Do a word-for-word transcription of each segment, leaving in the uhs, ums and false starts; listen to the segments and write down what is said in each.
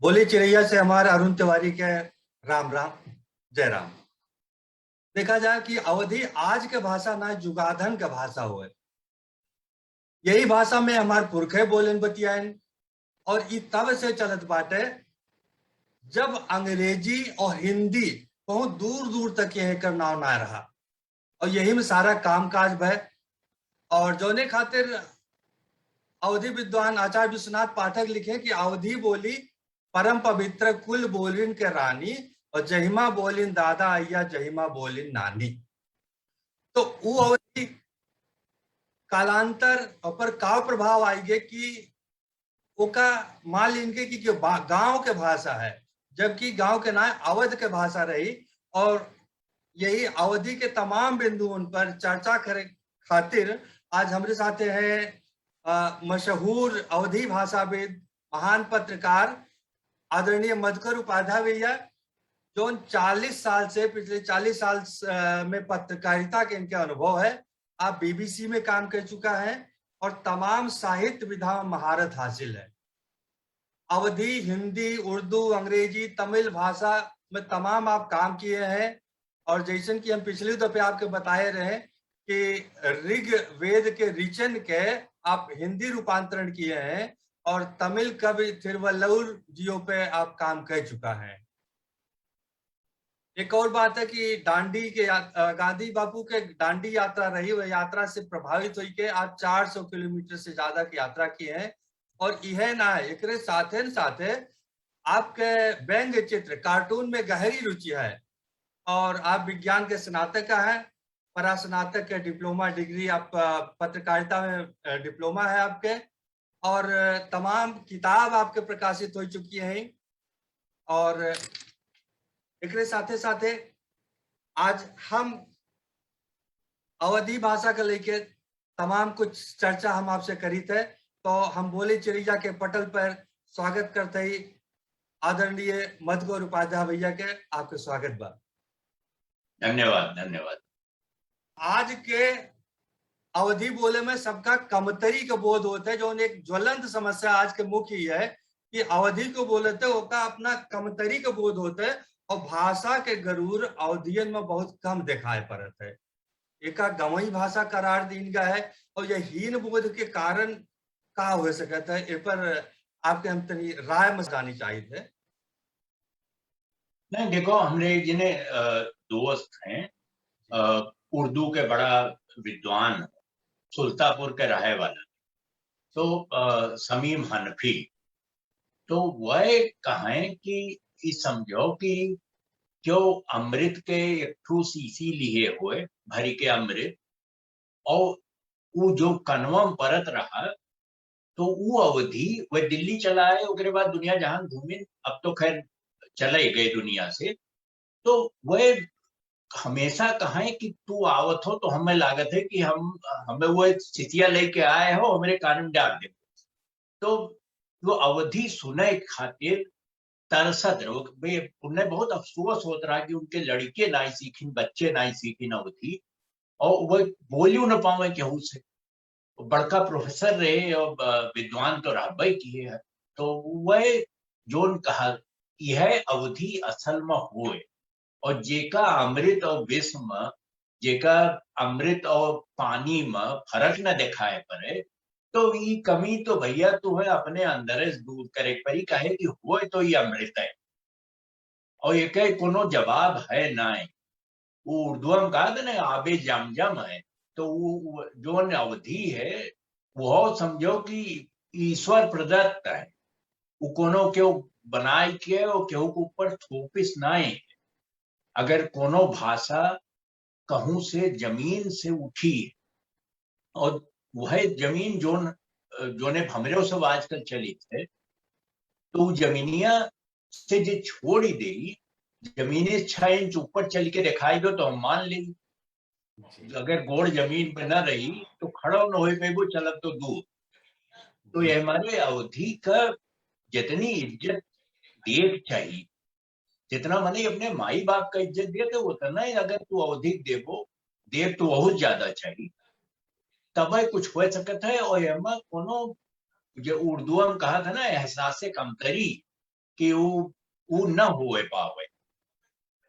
बोली चिरैया से हमार अरुण तिवारी के राम राम, जय राम। देखा जाए कि अवधी आज के भाषा ना, जुगाधन के भाषा होए। यही भाषा में हमार पुरखे बोलेन बतियाएन और ई तब से चलत बाटे जब अंग्रेजी और हिंदी बहुत दूर दूर तक एकर नाव ना रहा और यही में सारा काम काज भय। और जौने खातिर अवधी विद्वान आचार्य विश्वनाथ पाठक लिखे कि अवधी बोली परम पवित्र कुल बोलिन के रानी और जहिमा बोलिन दादा अइया जहिमा बोलिन नानी। तो उ अवधी कालांतर पर का प्रभाव आइगे कि ओका मान लीन के कि, कि बा-, गांव के भाषा है, जबकि गांव के ना अवध के भाषा रही। और यही अवधी के तमाम बिंदुओं पर चर्चा करे खातिर आज हमरे साथे हैं, अ, मशहूर अवधी भाषाविद, महान पत्रकार आदरणीय मधुकर उपाध्याय भैया, जौन चालीस साल से, पिछले चालीस साल स-, अ, में पत्रकारिता के इनके अनुभव है। आप बीबीसी में काम कर चुका है और तमाम साहित्य विधा में महारत हासिल है। अवधी, हिंदी, उर्दू, अंग्रेजी, तमिल भाषा में तमाम आप काम किए हैं। और जैसन कि हम पिछले दफे आपके बताए रहे कि ऋग्वेद के ऋचन के आप हिंदी रूपांतरण किए हैं और तमिल कवि तिरुवल्लुवर जियो पे आप काम कर चुका है। एक और बात है कि डांडी के या-, अ, गांधी बापू के डांडी यात्रा रही, वह यात्रा से प्रभावित होई के आप चार सौ किलोमीटर से ज्यादा की यात्रा की है। और यह ना है, एकरे साथे न साथे आपके व्यंग्य चित्र, कार्टून में गहरी रुचि है और आप विज्ञान के स्नातक हैं, परास्नातक के डिप्लोमा डिग्री आप, अ, पत्रकारिता में, अ, डिप्लोमा है आपके और तमाम किताब आपके प्रकाशित हो चुकी हैं। और एकरे साथे साथे आज हम अवधी भाषा के लेके तमाम कुछ चर्चा हम आपसे करीत है। तो हम बोली चिरैया के पटल पर स्वागत करते ही आदरणीय मधुकर उपाध्याय भैया के आपके स्वागत बा। धन्यवाद, धन्यवाद। आज के अवधी बोले में सबका कमतरी का बोध होता है, जौन एक ज्वलंत समस्या आज के मुख्य ये है कि अवधी को बोलते ओका अपना कमतरी का बोध होता है और भाषा के गरूर अवधियन में बहुत कम दिखाई पड़त है। एका गंवई भाषा करार दीन गया है और यह हीन बोध के कारण का हो सकता है, ए पर आपके हम तनी राय में जानी चाहिए थे। नहीं, देखो, हमरे जिन्हें, अ, दोस्त हैं, अ, उर्दू के बड़ा विद्वान, सुल्तापुर के रहे वाला, तो, अ, समीम हनफी, तो वह कहें कि ई समझो कि जो अमृत के एक ठो शीशी लिए हुए, भरी के अमृत, और वो जो कनवा में परत रहा, तो वो अवधी वह दिल्ली चला आए, ओकरे बाद दुनिया जहान घूमिन, अब तो खैर चले गए दुनिया से। तो वह हमेशा कहें कि तू आवत हो तो हमें लागत है कि हम, हमें वो सितिया लेके आए हो, हमरे कान में डाल दे। तो वो अवधी सुने खातिर तरसत रहे। वो, वे, उन्हें बहुत अफसोस होत रहा कि उनके लड़के नाई सीखिन, बच्चे नाई सीखिन अवधी, और वो बोलियो न पावे केहू से। बड़का प्रोफेसर रहे और, अ, विद्वान तो रहबे किए है। तो वह जोन कहा, यह अवधी असल में होए, और जेका अमृत और विष में, जेका अमृत और पानी में फर्क न दिखाए पड़े, तो ई कमी तो भैया तू है अपने अंदर से दूर करे के पड़ी, काहे कि होए तो ई अमृत है। और एके कोनो जवाब है नाय। वो उर्दू में कहा था ना, आबे जमजम है, तो वो, वो जोन अवधी है, वो समझो कि ईश्वर प्रदत्त है। वो कोनो केहू बनाए के और केहू के ऊपर थोपिस नाय। अगर कोनो भाषा कहूँ से जमीन से उठी और वह जमीन जोन, जोने भमरे सब आजकल चलित है, तो उ जमीनिया से जे छोड़ी देई, जमीने छह इंच ऊपर चल के दिखाई दो तो हम मान लेई। जी। अगर गोड़ जमीन पे न रही तो खड़ो न होई पेबो, चलब तो दूर। तो ये हमारे अवधी का जितनी इज्जत देख चाहिए, जितना मने अपने माई बाप का इज्जत देते, उतना ही अगर तू अवधी देबो, देब तो बहुत ज्यादा चाहिए, तब कुछ हो सकत है। और एमा कोनो, जो उर्दू में कहा था ना, एहसास कमतरी, कि उ, उ न होए पावे,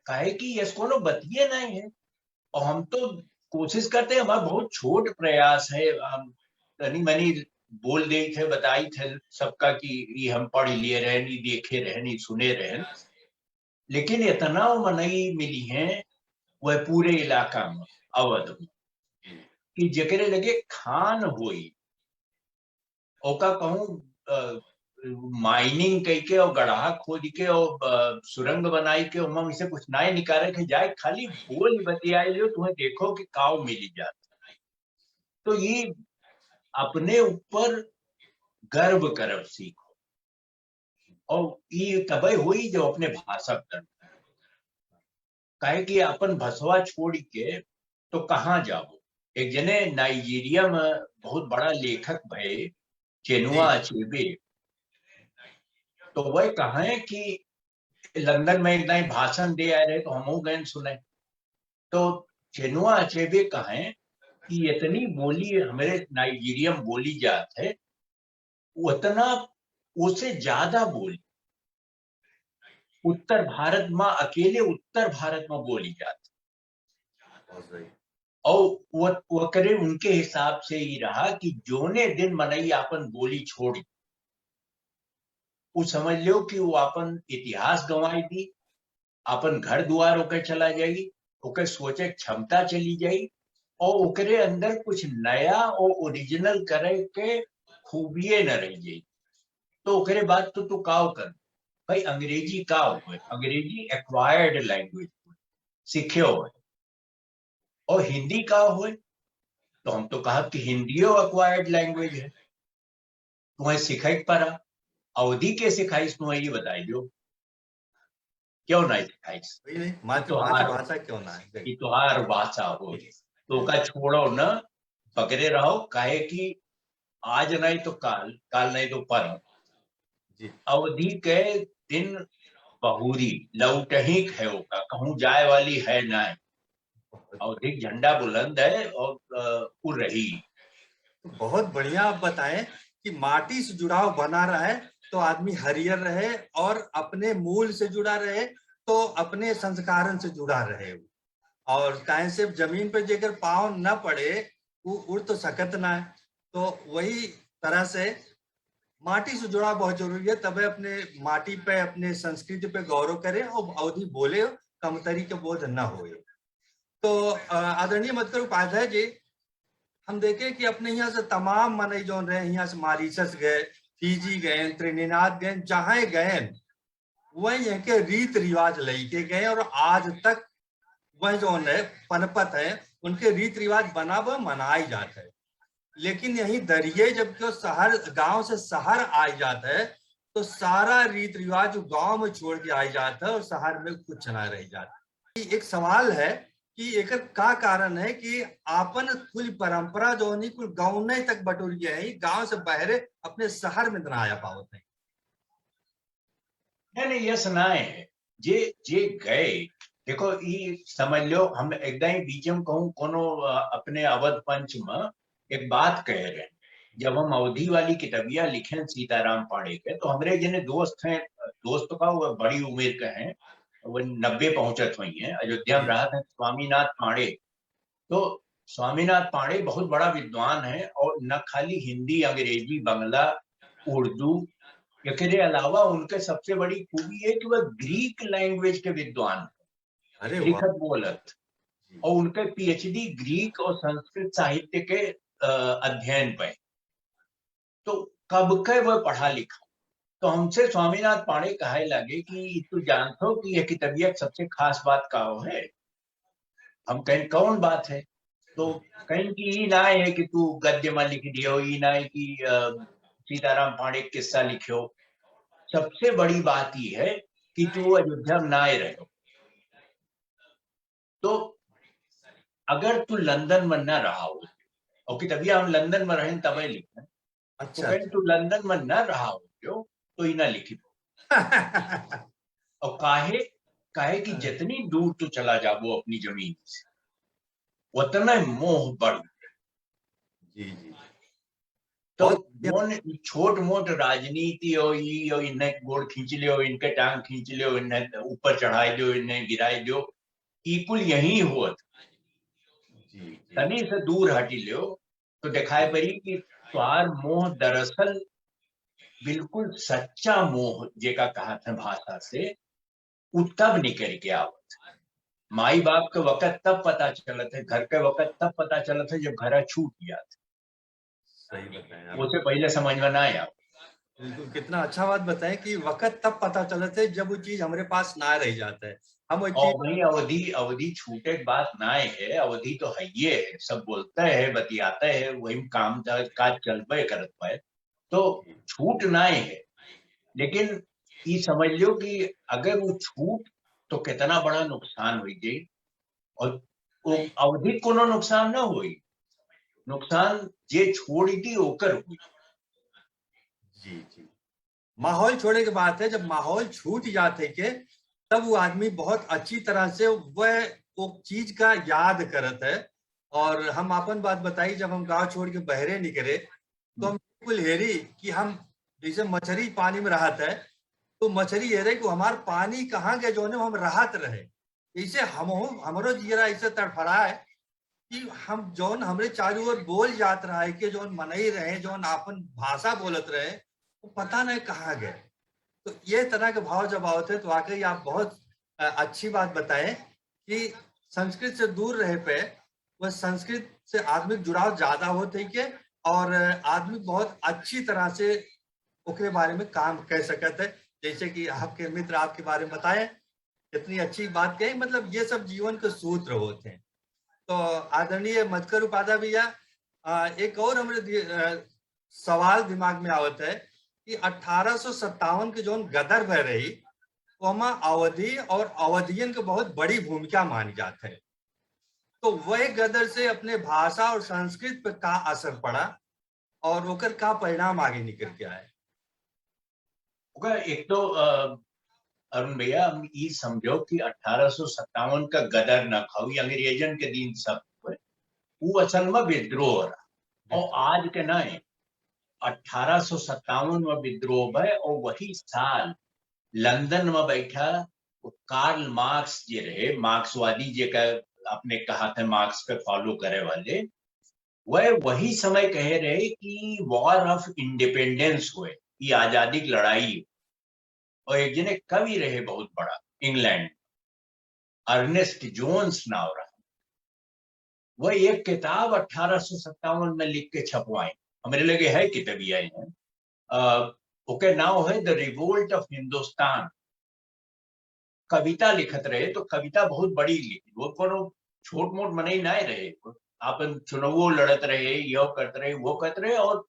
काहे कि यस कोनो बतिये नहीं है। और हम तो कोशिश करते हैं, हमारा बहुत छोट प्रयास है, हम तनी मनी बोल देई थे, बताई थे सबका कि ये हम पढ़ लिए रहन, ये देखे रहन, ये सुने रहन, लेकिन इतना वो मनई मिली हैं वह पूरे इलाका में, अवध में, कि जेकरे लगे खान होई, ओका कहूँ, अ, माइनिंग कइके और गड़हा खोद के और, अ, सुरंग बनाई के ओमा में से कुछ नाय निकाले के जाए, खाली बोल बतियाए लियो, तुम्हें देखो कि काव मिली जात। तो ये अपने ऊपर गर्व करब सीखो, और ये तबे होई जो अपने भाषा पर गर्व करब। काहे कि अपन भसवा छोड़ के तो कहाँ जाबो? एक जने नाइजीरिया में बहुत बड़ा लेखक भए, चेनुआ जी। अचेबे, तो वह कहें कि लंदन में एक दाई भाषण दे आए रहे, तो हमहू गए सुने। तो चेनुआ अचेबे कहें कि इतनी बोली हमारे नाइजीरिया में बोली जात है, उतना, उसे ज्यादा बोली उत्तर भारत में, अकेले उत्तर भारत में बोली जात। बहुत सही। और वो, वो करे उनके हिसाब से ही रहा कि जोने दिन मनई आपन बोली छोड़ी, वो समझ लो कि वो आपन इतिहास गंवाई दी, आपन घर दुआर ओके चला जाई, ओके सोचे क्षमता चली जाई, और ओकरे अंदर कुछ नया और ओरिजिनल करे के खूबिये न रह जाई। तो ओकरे बाद तो तू काव कर भाई, अंग्रेजी का होए? अंग्रेजी एक्वायर्ड लैंग्वेज होए, सीखे होए। और हिंदी का होए? तो हम तो कहब कि हिंदियो एक्वायर्ड लैंग्वेज है, तुम्हें सिखाई के पड़ा। अवधी के सिखाई, तुम्हें ये बताई दो, क्यों नहीं सिखाई? वही, वही, मातृ-, तोहार, मातृभाषा क्यों ना है? कि तोहार भाषा हो, जी। तो का छोड़ो न, पकड़े रहो, काहे कि आज नहीं तो काल, काल नहीं तो परम। जी। अवधी के दिन बहुरी लौटही है ओका, कहूँ जाए वाली है नहीं। अवधी झंडा बुलंद है और, अ, उड़ रही। तो बहुत बढ़िया आप बताएं कि माटी से जुड़ाव बना रहे तो आदमी हरियर रहे और अपने मूल से जुड़ा रहे तो अपने संस्कारन से जुड़ा रहे। और काहे से जमीन पर जेकर पाँव न पड़े, वो उड़ तो सकत ना है। तो वही तरह से माटी से जुड़ाव बहुत जरूरी है, तबे अपने माटी पे, अपने संस्कृति पे गौरव करे और अवधी बोले, कमतरी के बोध न होए। तो, अ, आदरणीय मधुकर उपाध्याय जी, हम देखे कि अपने यहाँ से तमाम मनई जौन रहे, यहाँ से मॉरीशस गए, फिजी गए, त्रिनिदाद गए, जहाँ गए, वह यहाँ के रीत रिवाज लेके गए और आज तक वह जौन है, पनपत है, उनके रीत रिवाज बना हुआ मनाई जात है। लेकिन यही दरिये जब क्यों शहर, गांव से शहर आ जात है, तो सारा रीत रिवाज गांव में छोड़ के आ जात है और शहर में कुछ ना रह जात है। एक सवाल है कि एकर का कारण है कि आपन कुल परंपरा जौनी कुल गाँव तक बटोर गए हैं, गांव से बहरे अपने शहर में ना आया पावत है। नहीं, नहीं, यस नाय है। जे, जे गए, देखो, ई समझ लो, हम एकदम ही बीच में कहूँ, कोनो, अ, अपने अवध पंच में एक बात कहे रहे। जब हम अवधी वाली किताबिया लिखे सीताराम पांड़े के, तो हमरे जने दोस्त हैं, दोस्त का वो बड़ी उम्र के हैं, वो नब्बे पहुंचत हुई हैं, अयोध्या में हम्म। रहत हैं, स्वामीनाथ पांड़े। तो स्वामीनाथ पांड़े बहुत बड़ा विद्वान है और न खाली हिंदी, अंग्रेजी, बंगला, उर्दू, एकरे अलावा उनके सबसे बड़ी खूबी है कि वह ग्रीक लैंग्वेज के विद्वान हैं, अरे वाह। लिखत बोलत। जी। और उनके पीएचडी ग्रीक और संस्कृत साहित्य के, अ, अध्ययन पे। तो कब के वह पढ़ा लिखा। तो हमसे स्वामीनाथ पांड़े कहे लगे कि "तू जानत हो कि यह किताबिया के सबसे खास बात का हो है?" हम कहें, "कौन बात है?" तो कहें कि "ई ना है कि तू गद्य में लिख दियो, ई ना है कि, अ, सीताराम पांड़े के किस्सा लिखियो। सबसे बड़ी बात ई है कि तू अयोध्या में ना रहो।" तो अगर तू लंदन में ना रहा हो, और किताबिया हम लंदन में रहें तबे लिखें, तो अच्छा, कहें अच्छा। तू लंदन में ना रहा हो, तो ई ना लिखी। और काहे, काहे कि हाँ। जितनी दूर तू चला जाबो अपनी जमीन से, उतना मोह बढ़। जी, जी। तो बहुत जौन छोट मोट राजनीति और ई और इन्हें गोड़ खींच लियो, इनके टांग खींच लियो, इन्हें ऊपर चढ़ाई दो, इन्हें गिराई दो, ई कुल यही होत। जी, जी। तनी से दूर हटी लियो तो दिखाई पड़ी कि तोहार मोह दरअसल बिल्कुल सच्चा मोह, जेका कहत है भाषा से, उ तब निकल के आवत है। माई बाप के वक़्त तब पता चलत है, घर के वक़्त तब पता चलत है जब घरा छूट जात है। सही बताया आप। ओसे पहिले समझ में ना आवे। बिल्कुल, कितना अच्छा बात बताए कि वक़्त तब पता चलत है जब वो चीज हमरे पास ना रह जात है। हम वो और चीज वही अवधी, अवधी छूटे के बात ना है, अवधी तो है ये है, सब बोलते हैं, बतियाते हैं, वही काम काज चलबे करत है, तो छूट ना है। लेकिन ई समझ लियो कि अगर वो छूट तो कितना बड़ा नुकसान हो जाए, और वो अवधी कोनो नुकसान ना होई, नुकसान जे छोड़ दी ओकर होई। जी, जी। माहौल छोड़े के बात है, जब माहौल छूट जात है के, तब वो आदमी बहुत अच्छी तरह से वह, वो चीज का याद करत है। और हम आपन बात बताई, जब हम गांव छोड़ के बहरे निकले, तो हम बिल्कुल हेरी कि हम जैसे मछरी पानी में रहत है, तो मछरी हेरे को हमार पानी कहाँ गए, जौने में हम रहत रहे। ऐसे हम, हमरो जियरा ऐसे तड़फड़ा है कि हम जौन हमरे चारों ओर बोल जात रहा है कि जौन मनई रहे, जौन आपन भाषा बोलत रहे, वो पता नहीं कहाँ गए। तो ये तरह के भाव जब आवत है, तो वाकई आप बहुत, अ, अच्छी बात बताए कि संस्कृत से दूर रहे पे, वह संस्कृत से आदमी के जुड़ाव ज्यादा होत है के, और आदमी बहुत अच्छी तरह से ओकरे बारे में काम कर सकत है। जैसे कि आपके मित्र आपके बारे में बताए, कितनी अच्छी बात कही, मतलब, ये सब जीवन के सूत्र होत हैं। तो आदरणीय मधुकर उपाध्याय भैया, अ, एक और हमरे दि-, अ, सवाल दिमाग में आवत है कि अठारह सौ सत्तावन के जौन गदर भय रही, ओमा अवधी और अवधियन के बहुत बड़ी भूमिका मानी जात है। तो वह गदर से अपने भाषा और संस्कृत पे का असर पड़ा और ओकर का परिणाम आगे निकल के आए? ओकर एक तो, अ, अरुण भैया, हम ई समझो कि अठारह सौ सत्तावन का गदर न खाऊ, ये अंग्रेजन के दिन सब हुए, ऊ असल में विद्रोह रहा। और आज के नहीं, अठारह सौ सत्तावन में विद्रोह भय और वही साल लंदन में बैठा वो कार्ल मार्क्स जे रहे, मार्क्सवादी जेका अपने कहत है मार्क्स के follow करे वाले, वह वही समय कहे रहे कि War of Independence होए, कि आजादी की लड़ाई। और एक जने कवि रहे बहुत बड़ा इंग्लैंड, अर्नेस्ट जोन्स नाव रहा, वह एक किताब अठारह सौ सत्तावन में लिख के छपवाई, हमरे लगे है किताबिया है, अ, ओके नाव है The Revolt of Hindustan। कविता लिखत रहे तो कविता बहुत बड़ी लिखी, वो कोनो छोट मोट मनई ना रहे, आपन चुनावो लड़त रहे, यो करत रहे, वो करत रहे, और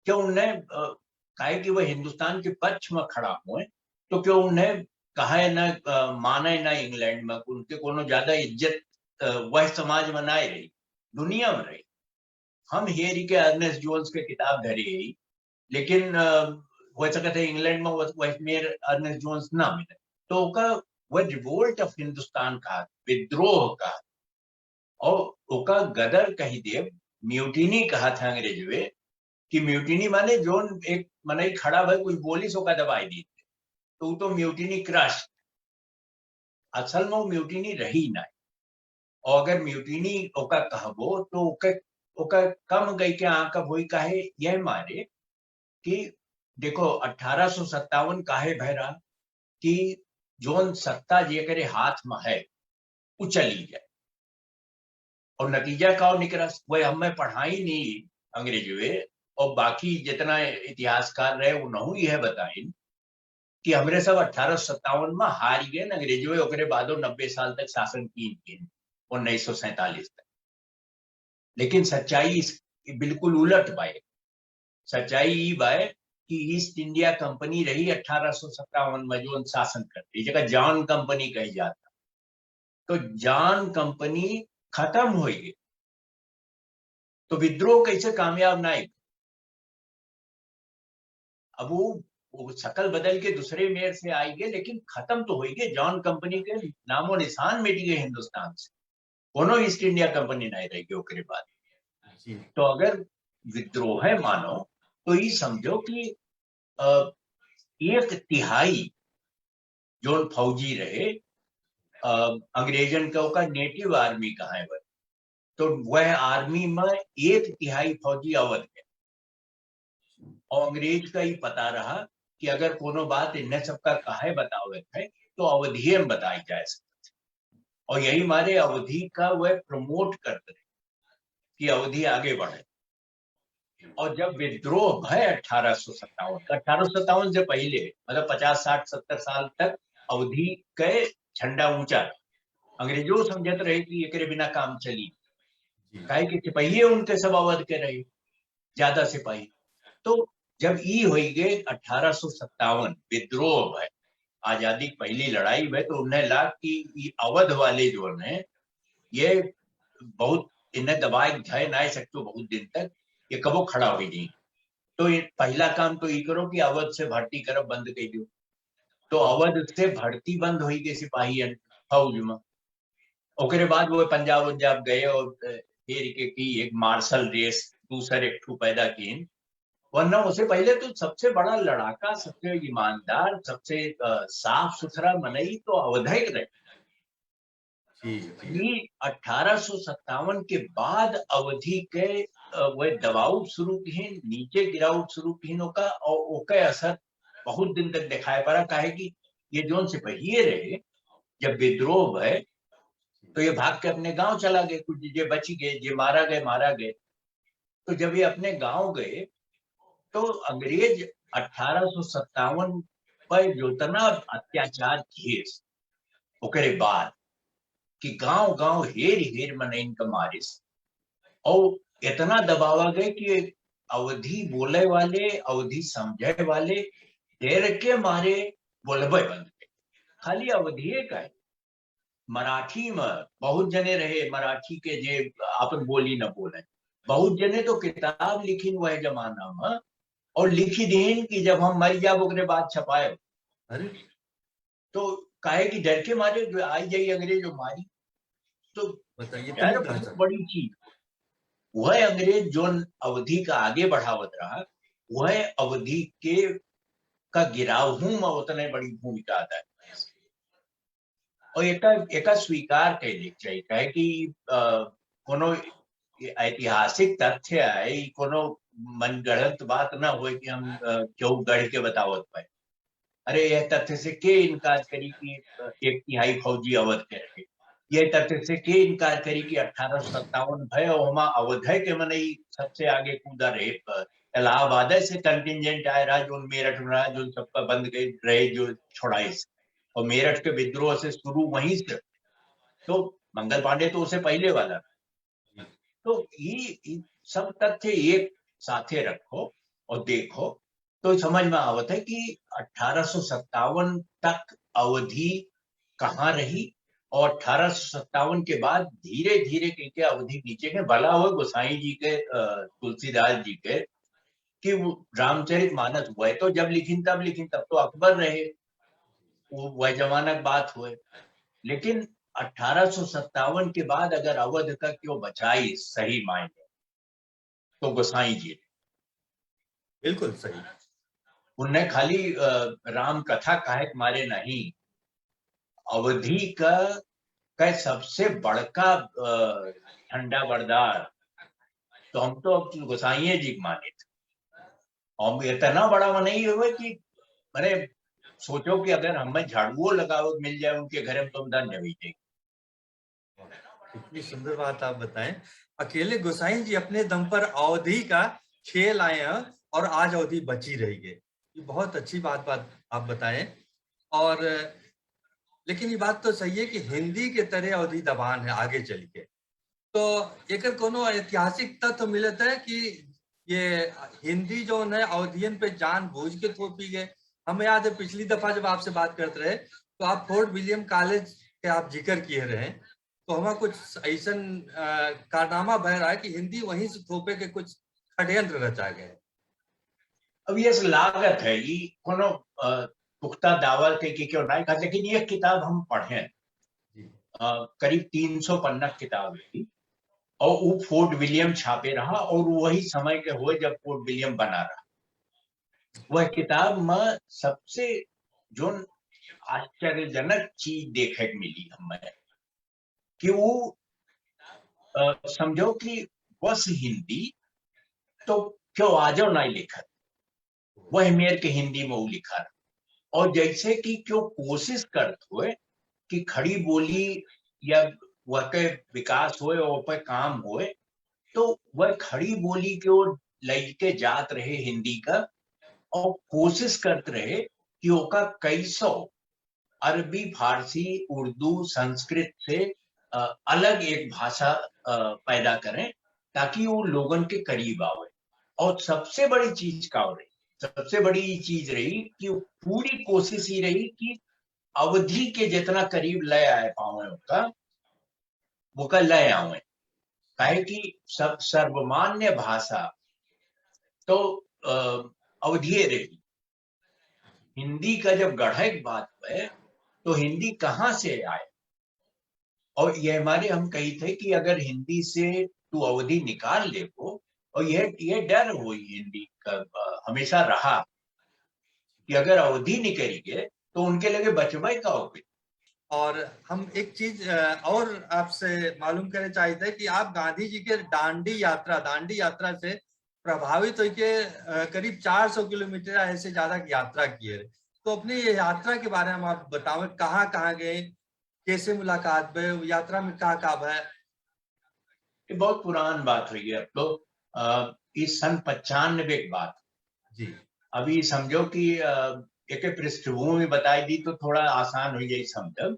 क्यों उन्हें, अ, काहे कि वह हिंदुस्तान के पक्ष में खड़ा हुए, तो क्यों उन्हें कहे न, अ, माने न इंग्लैंड में, उनके कोनो ज्यादा इज्जत, अ, वह समाज में ना रही, दुनिया में रही। हम हेरी के अर्नेस्ट जोन्स के किताब धरी ही, लेकिन, अ, हो सकत है इंग्लैंड में वो, वह मेर अर्नेस्ट जोन्स ना मिले। तो ओका वह रिवोल्ट ऑफ हिंदुस्तान कहा, विद्रोह कहा। और ओका गदर कही देव, म्यूटिनी कहा था अंग्रेजवे, कि म्यूटिनी माने जोन एक मनई खड़ा भय कुछ बोली सो का दबाई दी, तो वो तो म्यूटिनी क्रश। असल में वो म्यूटिनी रही ना। और अगर म्यूटिनी ओका कहबो तो ओके, ओका कम गई के आंकब होई, काहे यह मारे कि देखो अठारह सौ सत्तावन काहे भय रहा कि जोन सत्ता जे करे हाथ में है वो चली जाए। और नतीजा का निकला, वह हमें पढ़ाई नहीं अंग्रेजवे, और बाकी जितना इतिहासकार रहे उन्होंने यह बताइन कि हमरे सब अठारह सौ सत्तावन में हार गए अंग्रेजवे, ओकरे बादो नब्बे साल तक शासन कीन के उन्नीस सौ सैंतालीस तक। लेकिन सच्चाई इस बिल्कुल उलट बाय। सच्चाई ई बाय कि ईस्ट इंडिया कंपनी रही अठारह सौ सत्तावन में जोन शासन करती, जेका जॉन कंपनी कही जाता। तो जॉन कंपनी खत्म हो गई, तो विद्रोह कैसे कामयाब ना है? अब वो, वो शकल बदल के दूसरे मेर से आई गए, लेकिन खत्म तो हो गए। जॉन कंपनी के नामो निशान मिट गए हिंदुस्तान से, कोनो ईस्ट इंडिया कंपनी नहीं रह गई ओकरे बाद। जी। तो अगर विद्रोह है मानो, तो ई समझो कि, अ, एक तिहाई जौन फौजी रहे, अ, अंग्रेजन का ओका नेटिव आर्मी कहा है, तो वह आर्मी में एक तिहाई फौजी अवध के। और अंग्रेज का ई पता रहा कि अगर कोनो बात इन्हें सबका काहे बतावे के है, तो अवधिये में बताई जाए सकत है। और यही मारे अवधी का वह प्रमोट करते रहे कि अवधी आगे बढ़े। और जब विद्रोह भय अठारह सौ सत्तावन का, अठारह सौ सत्तावन से पहले, मतलब, पचास, साठ, सत्तर साल तक अवधी के झंडा ऊंचा रहा। अंग्रेजों समझत रहे कि एकरे बिना काम चली, जी। काहे कि सिपहिये उनके सब अवध के रहे, ज्यादा सिपाही। तो जब ई होई गए अठारह सौ सत्तावन विद्रोह भय, आजादी की पहली लड़ाई भय, तो उन्हें लाग कि ई अवध वाले जो हैं, ये बहुत इन्हें दबाए धय ना सकते बहुत दिन तक, ये कबो खड़ा हो जाए। तो ये पहला काम तो ई करो कि अवध से भर्ती करब बंद कर दो। तो अवध से भर्ती बंद होई गई सिपाही फौज में। ओकरे बाद वो पंजाब उंजाब गए और, अ, हेर के की एक मार्शल रेस दूसर एक ठू पैदा कीन। वरना उसे पहले तो सबसे बड़ा लड़ाका, सबसे ईमानदार, सबसे, अ, साफ सुथरा मनई तो अवधे के रहे। जी, जी। ई अठारह सौ सत्तावन के बाद अवधी के, अ, वह दबाव शुरू किहिन, नीचे गिराव शुरू किहिन ओका, और ओके असर बहुत दिन तक दिखाई पड़ा, काहे कि ये जौन सिपहिये रहे, जब विद्रोह भय, तो ये भाग के अपने गांव चला गए, कुछ जे बची गए, जे मारा गए, मारा गए। तो जब ये अपने गांव गए, तो अंग्रेज अठारह सौ सत्तावन पर जितना अत्याचार किए, ओकरे बाद कि गांव-गांव, हेर-हेर मनइन के मारिस। और इतना दबावा गए कि अवधी बोले वाले, अवधी समझे वाले डर के मारे बोलबे बंद कर। खाली अवधिये का है, मराठी में बहुत जने रहे, मराठी के जे आपन बोली न बोले, बहुत जने तो किताब लिखिन वह जमाना में और लिखी दीन कि जब हम मर जाब ओकरे बाद छपाए। अरे। तो काहे कि डर के मारे जो आई जाई अंग्रेज और मारी। तो बताइए, डर तनी बहुत भाषा। बड़ी चीज। वह अंग्रेज जोन अवधी का आगे बढ़ावत रहा, वह अवधी के का गिराव हूँ में उतने बड़ी भूमिका अदा की। और एका, एका स्वीकार कर ले चाहिए, काहे कि, अ, कोनो ऐतिहासिक तथ्य है, ई कोनो मनगढ़ंत बात ना होए कि हम, अ, केहू गढ़ के बतावत पाए। अरे, यह तथ्य से के इनकार करी कि, अ, एक तिहाई फौजी अवध के रहे? यह तथ्य से के इनकार करी कि अठारह सौ सत्तावन भय और हमा अवध है के मनई सबसे आगे कूदा रहे, अ, इलाहाबाद से कंटिजेंट आए रहा, जो मेरठ में रहा, जो सबका बंद गए रहे, जो छोड़ाइस। और मेरठ के विद्रोह से शुरू वहीं से, तो मंगल पांडे तो उसे पहले वाला। तो ई, ई सब तथ्य एक साथे रखो और देखो, तो समझ में आवत है कि अठारह सौ सत्तावन तक अवधी कहाँ रही और अठारह सौ सत्तावन के बाद धीरे-धीरे करके अवधी नीचे के, भला हो गोसाई जी के, अ, तुलसीदास जी के, कि वो रामचरित मानस हुआ है, तो जब लिखिन तब लिखिन, तब तो अकबर रहे, वो वह जमाना की बात हुए। लेकिन अठारह सौ सत्तावन के बाद अगर अवध का क्यों बचाई सही मायने, तो गोसाई जी। बिल्कुल सही। उन्हें खाली, अ, राम कथा काहे के मारे नहीं, अवधी का, का सबसे बड़का, अ, झंडा बरदार, तो हम तो अब गोसाइये जी के मानित। हम इतना बड़ा मनई हुए कि, अरे, सोचो कि अगर हमें झाड़ुओ लगावे मिल जाए उनके घर में, तो हम धन्य हुई जाए। इतनी सुंदर बात आप बताएं। अकेले गोसाई जी अपने दम पर अवधी का खेल आए हैं और आज अवधी बची रही है। ये बहुत अच्छी बात, बात आप बताएं। और लेकिन ये बात तो सही है कि हिंदी के तरह अवधी दबान है आगे चल के। तो एकर कोनो ऐतिहासिक तथ्य मिलत है कि ये हिंदी जौन है अवधियन पे जानबूझ के थोपी गए। हमें याद है पिछली दफा जब आपसे बात करते रहे तो आप फोर्ट विलियम कॉलेज के आप जिक्र किए रहे, तो हमें कुछ ऐसन, अ, कारनामा बह रहा है कि हिंदी वहीं से थोपे के कुछ षड्यंत्र रचा गए। अब ये लागत है, ये कोनो, अ, पुख्ता दावा के, के क्यों नहीं कहा, लेकिन ये किताब हम पढ़े। जी। अ, करीब तीन सौ पन्ना किताब है और वो फोर्ट विलियम छापे रहा और वही समय के हुए जब फोर्ट विलियम बना रहा। वह किताब में सबसे जोन आश्चर्यजनक चीज देखे के मिली हमें कि वो, अ, समझो कि बस हिंदी तो क्यों आजो नहीं लिखत, वह मेर के हिंदी में वो लिखा। और जैसे कि क्यों कोशिश करत हुए कि खड़ी बोली या वह के विकास होए और पे काम होए, तो वह खड़ी बोली के ओर लइके जात रहे हिंदी का, और कोशिश करत रहे कि ओका कैसो अरबी, फारसी, उर्दू, संस्कृत से, अ, अलग एक भाषा, अ, पैदा करें, ताकि वो लोगन के करीब आवे। और सबसे बड़ी चीज का हो रही, सबसे बड़ी चीज रही कि वो पूरी कोशिश ही रही कि अवधी के जितना करीब ले आए पावे ओका, ओका ले आवे। काहे कि सब सर्वमान्य भाषा तो, अ, अवधिये रही। हिंदी का जब गढ़े के बात है, तो हिंदी कहाँ से आए? और ये हमारे हम कही थे कि अगर हिंदी से तू अवधी निकाल ले को, और यह, यह डर हुई हिंदी का, अ, हमेशा रहा कि अगर अवधी निकल गए, तो उनके लगे बचबे का हो गए। और हम एक चीज, अ, और आपसे मालूम करे चाहिए थे कि आप गांधी जी के दांडी यात्रा, दांडी यात्रा से प्रभावित होके, अ, करीब चार सौ किलोमीटर ऐसे ज्यादा की यात्रा किए रहे। तो अपनी ये यात्रा के बारे में आप बतावें, कहाँ कहाँ गए, कैसे मुलाकात भय, यात्रा में का का भय? ये बहुत पुरान बात हुई है अब तो। अ, इस सन पचानबे की बात। जी। अभी समझो कि, अ, एक पृष्ठभूमि बताई दी तो थोड़ा आसान हो जाए समझब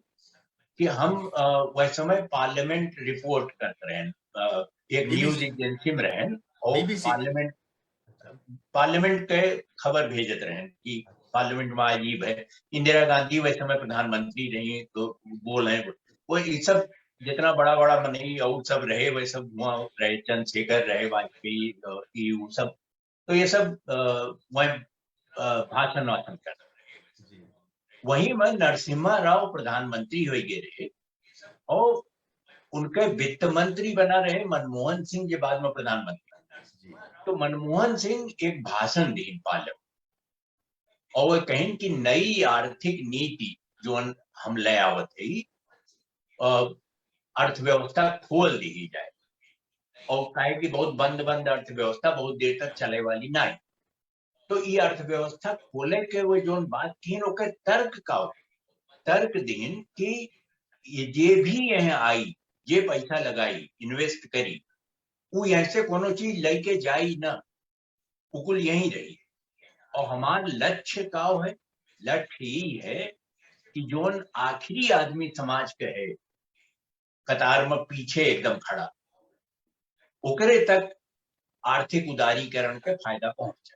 कि हम, अ, वह समय पार्लियामेंट रिपोर्ट करत रहन, अ, एक BBC। न्यूज एजेंसी में रहन और BBC। पार्लियामेंट, पार्लियामेंट के खबर भेजत रहन कि पार्लियामेंट में आज ई भय। इंदिरा गांधी वह समय प्रधानमंत्री रही तो बोल रहे वो, ये सब जितना बड़ा बड़ा मनई और सब रहे, वह सब हुआ रहे, चंद्रशेखर रहे, वाजपेयी, अ, ई वो सब। तो ये सब, अ, वह, अ, भाषण वाषण करते रहे। जी। वहीं में नरसिम्हा राव प्रधानमंत्री हो गए रहे और उनके वित्त मंत्री बना रहे मनमोहन सिंह, जो बाद में प्रधानमंत्री। जी। तो मनमोहन सिंह एक भाषण दीन पार्लियामेंट और वो कहें कि नई आर्थिक नीति जो हम ले आवत है, अ, अर्थव्यवस्था खोल दी जाए और काहे कि बहुत बंद बंद अर्थव्यवस्था बहुत देर तक चले वाली नहीं। तो ये अर्थव्यवस्था खोले के वो जोन बात किन ओके तर्क का हो? तर्क दीन कि ये जे भी यहाँ आई, जे पैसा लगाई, इन्वेस्ट करी, वो यहाँ से कोनो चीज लेके जाई ना, वो कुल यहीं रही। और हमार लक्ष्य का है? लक्ष्य यही है कि जोन आखिरी आदमी समाज के है, कतार में पीछे एकदम खड़ा, ओकरे तक आर्थिक उदारीकरण के फायदा पहुंचे।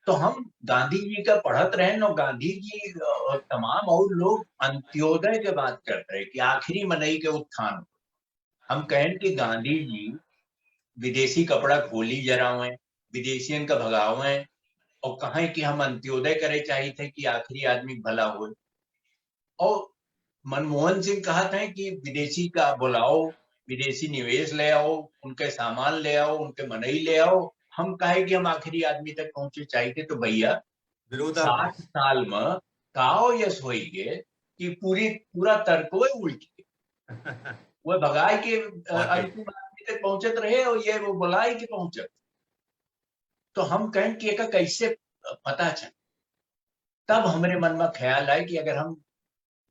तो हम गांधी जी का पढ़त रहन और गांधी जी, अ, तमाम और लोग अंत्योदय के बात करते रहे कि आखिरी मनई के उत्थान। हम कहन कि गांधी जी विदेशी कपड़ा खोली जरावें, विदेशियन का भगावें और कहें कि हम अंत्योदय करे चाहिए थे कि आखिरी आदमी भला होए। और मनमोहन सिंह कहत हैं कि विदेशी का बुलाओ, विदेशी निवेश ले आओ, उनके सामान ले आओ, उनके मनई ले आओ, हम काहे कि हम आखिरी आदमी तक पहुंचे चाहिए। तो भैया, विरोधाभास। साठ साल में काओ यस होई गए कि पूरी, पूरा तर्क वो उल्ट गए। वो भगाए के, अ, वाकई। अंतिम आदमी तक पहुंचत रहे और ये वो बुलाए के पहुंचत। तो हम कहें कि एका कैसे पता चल? तब हमरे मन में ख्याल आए कि अगर हम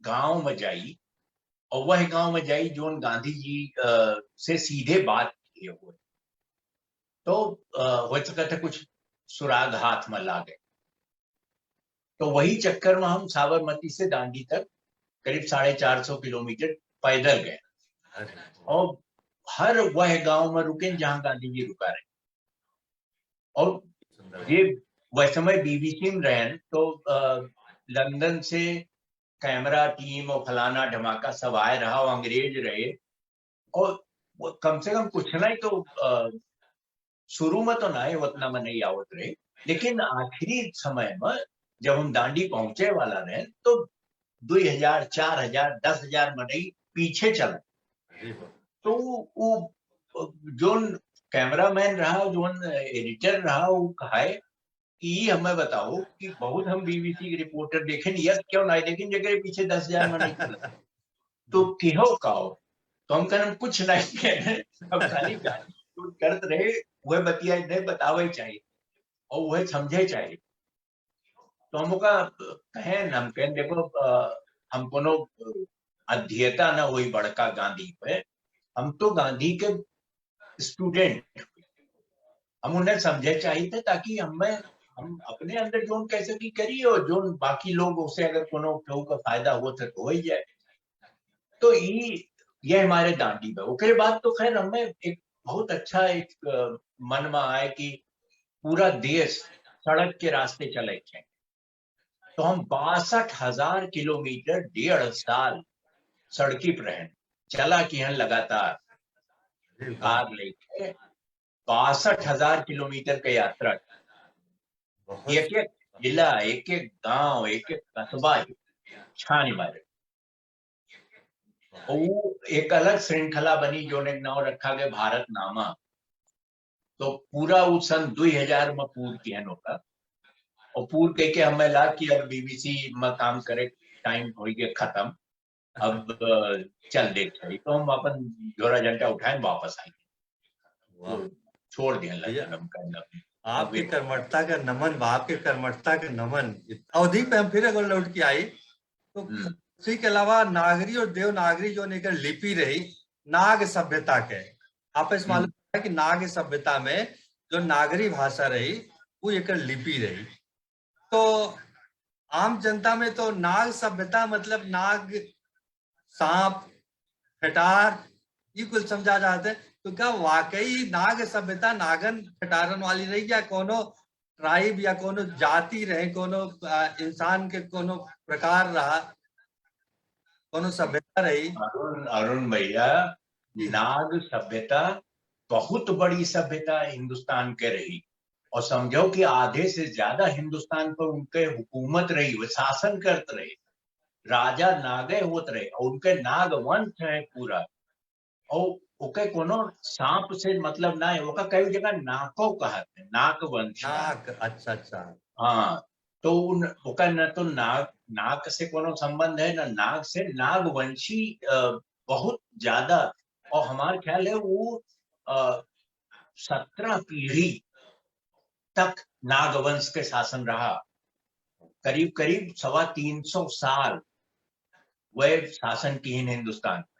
गांव में जाई और वह गांव में जाई जोन गांधी जी, अ, से सीधे बात किए हुए, तो, अ, हो सकता है कुछ सुराग हाथ में लागे। तो वही चक्कर में हम साबरमती से दांडी तक करीब साढ़े चार सौ किलोमीटर पैदल गए अरे। और हर वह गांव में रुके जहां गांधी जी रुका रहे। और सुंदर। ये वह समय बीबीसी में रहन, तो, अ, लंदन से कैमरा टीम और फलाना ढमाका सब आए रहा, वो अंग्रेज रहे। और वो कम से कम कुछ नहीं तो, अ, शुरू में तो नहीं, उतना में नहीं आवत रहे, लेकिन आखिरी समय में जब हम दांडी पहुंचे वाला रहे, तो दुई हजार, चार हजार, दस हजार मनई पीछे चल। अरे बाप। तो वो, वो जोन कैमरामैन रहा, जोन एडिटर रहा, वो कहे ई हमें बताओ कि बहुत हम बीबीसी के रिपोर्टर देखेन, यस क्यों ना देखेन, जेकरे पीछे दस हजार में नहीं चला। तो किहो का हो? तो हम कहन, हम कुछ नहीं कहन, हम खाली गाली करत रहे, वह बतिया नहीं बतावे चाहिए और वह समझे चाहिए। तो हम ओका कहेन, हम कहेन, देखो, अ, हम कोनो, अ, अध्येता ना होई बड़का गांधी पे, हम तो गांधी के स्टूडेंट, हम उन्हें समझे चाहिए थे ताकि हमें, हम अपने अंदर जोन कैसे भी करी और जोन बाकी लोग उसे अगर कोनो केहू का फायदा हो तो हो ही जाए। तो ई, ये हमारे दांडी बा। ओकरे बाद तो खैर हमें एक बहुत अच्छा एक, अ, मन में आए कि पूरा देश सड़क के रास्ते चले के। तो हम बासठ हजार किलोमीटर डेढ़ साल सड़की पर रहन, चला किहन लगातार अरे वाह। कार लेके बासठ हजार किलोमीटर के यात्रा। बहुत। एक एक जिला, एक एक गांव, एक एक कस्बा छानी मारे। वो एक अलग श्रृंखला बनी, जोन एक नाव रखा गया भारतनामा। तो पूरा उ सन दुई हजार में पूर किहन होता। और पूर कह के हमें लाग कि अब बीबीसी में काम करे टाइम हो गया खत्म, अब, अ, चल दे चाहिए। तो हम अपन झोरा झंटा उठाए वापस आए। वाह। तो छोड़ दिया भैया, लंदन हम करना। आपके अभी कर्मठता का नमन बा, आपके कर्मठता का नमन। अवधी पे हम फिर अगर लौट के आई, तो हम्म। उसी के अलावा नागरी और देवनागरी जोन एकर लिपि रही, नाग सभ्यता के। आप इस हम्म। मालूम है कि नाग सभ्यता में जो नागरी भाषा रही, वो एकर लिपि रही। तो आम जनता में तो नाग सभ्यता मतलब नाग, सांप, फेटार, ये कुल समझा जाते हैं। तो क्या वाकई नाग सभ्यता नागन फेटारन वाली रही, या कोनो ट्राइब या कोनो जाति रहे, कोनो, अ, इंसान के कोनो प्रकार रहा, कोनो सभ्यता रही? अरुण, अरुण भैया, जी। नाग सभ्यता बहुत बड़ी सभ्यता हिंदुस्तान के रही, और समझो कि आधे से ज्यादा हिंदुस्तान पर उनके हुकूमत रही, वो शासन करत रहे, राजा नागे होत रहे, और उनके नागवंश है पूरा। और ओके कोनो सांप से मतलब ना है, ओका कई जगह नाको कहत है, नागवंश। नाग, अच्छा, अच्छा। हाँ, तो उन, ओका न तो नाग, नाग से कोनो संबंध है, न नाग से, नागवंशी, अ, बहुत ज्यादा। और हमार ख्याल है वो, अ, सत्रह पीढ़ी तक नागवंश के शासन रहा, करीब करीब सवा तीन सौ साल वह शासन किहिन हिंदुस्तान में।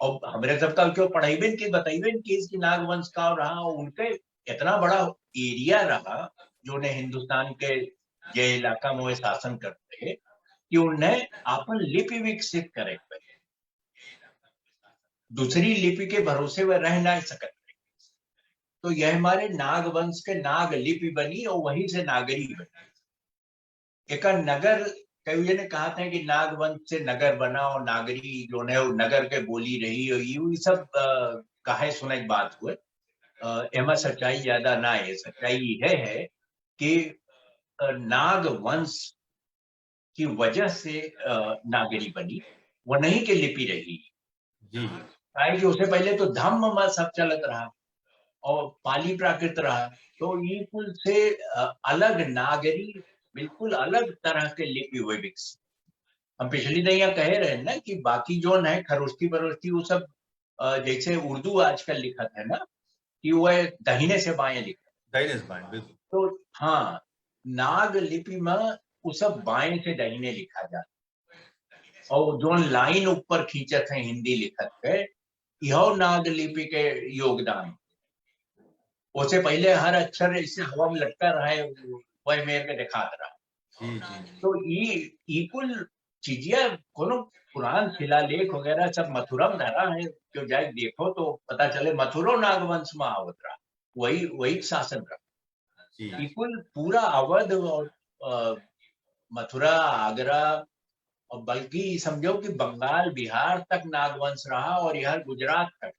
और हमरे सबका क्यों पढ़ाइबेन की, बताइबेन की इसकी नागवंश का रहा, और उनके इतना बड़ा एरिया रहा जो ने हिंदुस्तान के जे इलाका में वह शासन करते हैं कि उन्हें अपन लिपि विकसित करे के पड़े। दूसरी लिपि के भरोसे वह रह ना सकत रहे। तो यह हमारे नागवंश के नाग लिपि बनी और वहीं से नागरी बनी। एकर नगर, कई जने कहत हैं कि नागवंश से नगर बना और नागरी जो है वो नगर के बोली रही और ये, ये सब, अ, कहे सुने के बात हुए। अ, एमा सच्चाई ज्यादा ना है। सच्चाई यह है कि, अ, नागवंश की वजह से, अ, नागरी बनी, वनही के लिपि रही। जी। काहे कि उससे पहले तो धम्म में सब चलत रहा और पाली प्राकृत रहा, तो ई कुल से, अ, अलग नागरी, बिल्कुल अलग तरह के लिपि हुए विकसित। हम पिछली दहिया कहे रहे ना कि बाकी जोन है खरोष्ठी बरोष्ठी, वो सब, अ, जैसे उर्दू आजकल लिखत है ना, कि वह दाहिने से बाएं लिखत। दाहिने से बाएं, बिल्कुल। तो हाँ, नाग लिपि में वो सब बाएं से दाहिने लिखा जाता। और जोन लाइन ऊपर खींचत है हिंदी लिखत के, इहो नाग लिपि के योगदान। ओसे पहले हर अक्षर ऐसे हवा में लटका रहा है, वह मेर के दिखात रहा। जी, जी, जी। तो ई, ई कुल चीजिया कोनो पुरान शिलालेख वगैरह सब मथुरा में धरा है, जो जाए देखो तो पता चले मथुरो नागवंश में आवत रहा, वही, वही शासन रहा। जी। ई कुल पूरा अवध और, अ, मथुरा, आगरा और बल्कि समझो कि बंगाल, बिहार तक नागवंश रहा और यहाँ गुजरात तक।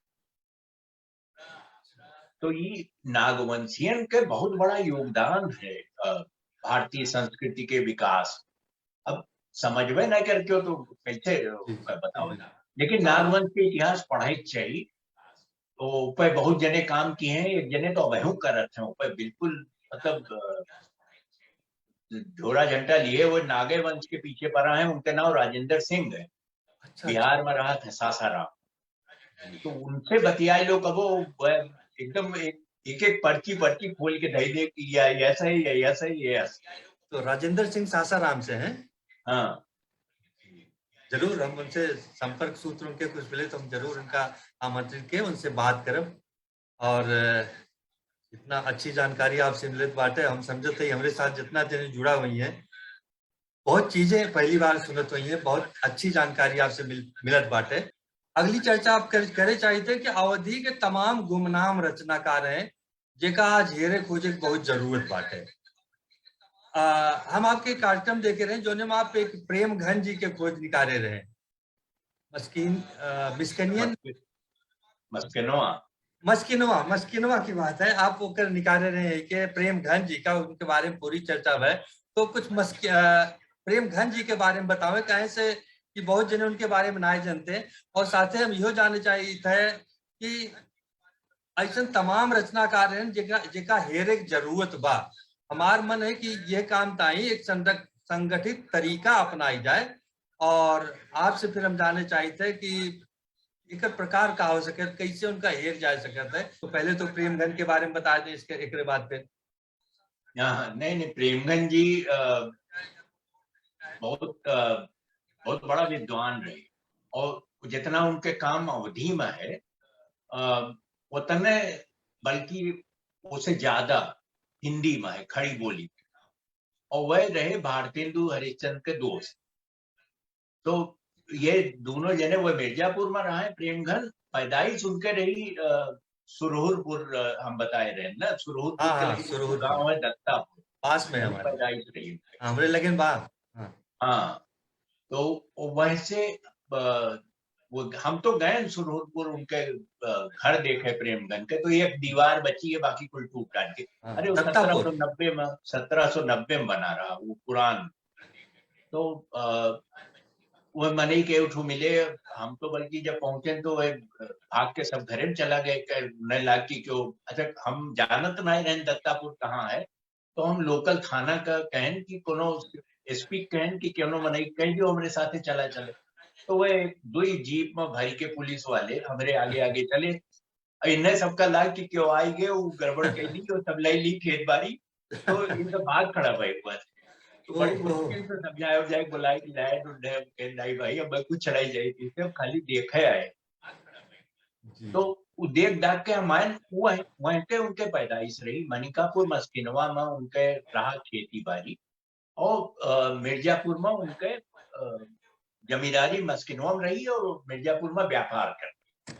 तो ये नागवंशियन के बहुत बड़ा योगदान है, अ, भारतीय संस्कृति के विकास। अब समझबे ना करके हो तो कैसे, अ, जी, जी। बताओ ना। लेकिन नागवंश के इतिहास पढ़े के चाहिए। तो ऊपर बहुत जने काम किए हैं, एक जने तो अबहू करत हैं, ऊपर बिल्कुल मतलब, अ, झोरा झंटा लिए हुए नागे वंश के पीछे पड़ा है, उनका नाम राजेंद्र सिंह है। अच्छा, अच्छा। बिहार में रहा था सासाराम। तो उनसे बतियाए लोग, अब वो, वो एकदम एक, एक, एक पर्ची, पर्ची खोल के दे दे कि या, ऐसा ही, या, ऐसा ही, या ऐसा। तो राजेंद्र सिंह सासाराम से हैं? हाँ। जरूर, हम उनसे संपर्क सूत्र उनके कुछ मिले तो हम जरूर उनका आमंत्रित के उनसे बात करब। और, अ, इतना अच्छी जानकारी आपसे मिलत बाटे, हम समझत हई हमरे साथ जितना जने जुड़ा हुई हैं, बहुत चीजें पहली बार सुनत हुई हैं, बहुत अच्छी जानकारी आपसे मिल-, मिलत बाटे। अगली चर्चा आप कर, करे चाहित है कि अवधी के तमाम गुमनाम रचनाकार हैं, जेका आज हेरे खोजे के बहुत जरूरत बाटे। अ, हम आपके कार्यक्रम देखे रहे, जोने में आप एक प्रेम घन जी के खोज निकारे रहे। मस्किन, अ, मिस्कनियन? मस्कि-, मस्किनवा। मस्किनवा, मस्किनवा की बात है, आप ओकर निकाले रहे हैं कि प्रेम घन जी का, उनके बारे में पूरी चर्चा है। तो कुछ मस्कि-, अ, प्रेम घन जी के बारे में बतावे, काहे से कि बहुत जने उनके बारे में नाय जानते। और साथे हम इहो जाने चाहित है कि ऐसन तमाम रचनाकार हैं जेका, जेका हेरे के जरूरत बा। हमार मन है कि यह काम ताई एक संरक-, संगठित तरीका अपनाई जाए। और आपसे फिर हम जाने चाहित है कि एकर प्रकार का हो सके, कैसे उनका हेर जा सकत है। तो पहले तो प्रेमघन के बारे में बता दें, इसके, एकरे बाद फिर। हाँ, नहीं, नहीं, प्रेमघन जी, अ, बहुत, अ, बहुत बड़ा विद्वान रहे और जितना उनके काम अवधी में है, अ, उतने, बल्कि उससे ज्यादा हिंदी में है, खड़ी बोली। और वह रहे भारतेंदु हरिश्चंद्र के दोस्त। तो ये दोनों जने, वो मिर्जापुर में रहे, प्रेमघन, पैदाइश उनके रही, अ, सुरहुरपुर, अ, हम बताए रहे ना, सुरहुरपुर हाँ, के हाँ, लगे सुरहुरपुर। गाँव है दत्तापुर, पास में है वहीं हमारे। पैदाइश रही उनके। हाँ, हमरे लगे बा। हाँ। हाँ, तो वैसे, अ, वो हम तो गए सुरहुरपुर उनके, अ, घर देखे प्रेमघन के, तो एक दीवार बची है, बाकी कुल टूट टाट के। हाँ, अरे, वो दत्तापुर। सत्रह सौ नब्बे में, सत्रह सौ नब्बे में बना रहा वो पुरान। तो, अ, वो मनई के उठू मिले, हम तो बल्कि जब पहुंचे तो वे भाग के सब घरे में चला गए, कह, नहीं लाग कि क्यों, अच्छा, हम जानत नहीं रहन दत्तापुर कहाँ है, तो हम लोकल थाना का कहन कि कोनो एसपी कहन कि कोनो मनई कह दियो हमरे साथे चला चले। तो वे दुई जीप में भरी के पुलिस वाले हमरे आगे आगे चले। और इन्हें सबका लाग कि क्यों आई गए, वो गड़बड़ कह दी, वो सब लाई ली खेत बारी। तो इनका भाग खड़ा भाई हुआ। तो बड़ी ओहो। मुश्किल से समझाया जाए, बुलाए कि लाए तो नहीं, कहे, "नहीं भाई, अब मैं कुछ चढ़ाई जाए, इसे हम खाली देखे आए।" जी। तो वो देख दाख के हम आए, वो है, वहीं के उनके पैदाइश रही, मनिकापुर मस्किनवा में उनके रहा खेती बारी। और, अ, मिर्जापुर में उनके, अ, जमींदारी मस्किनवा में रही और मिर्जापुर में व्यापार करते।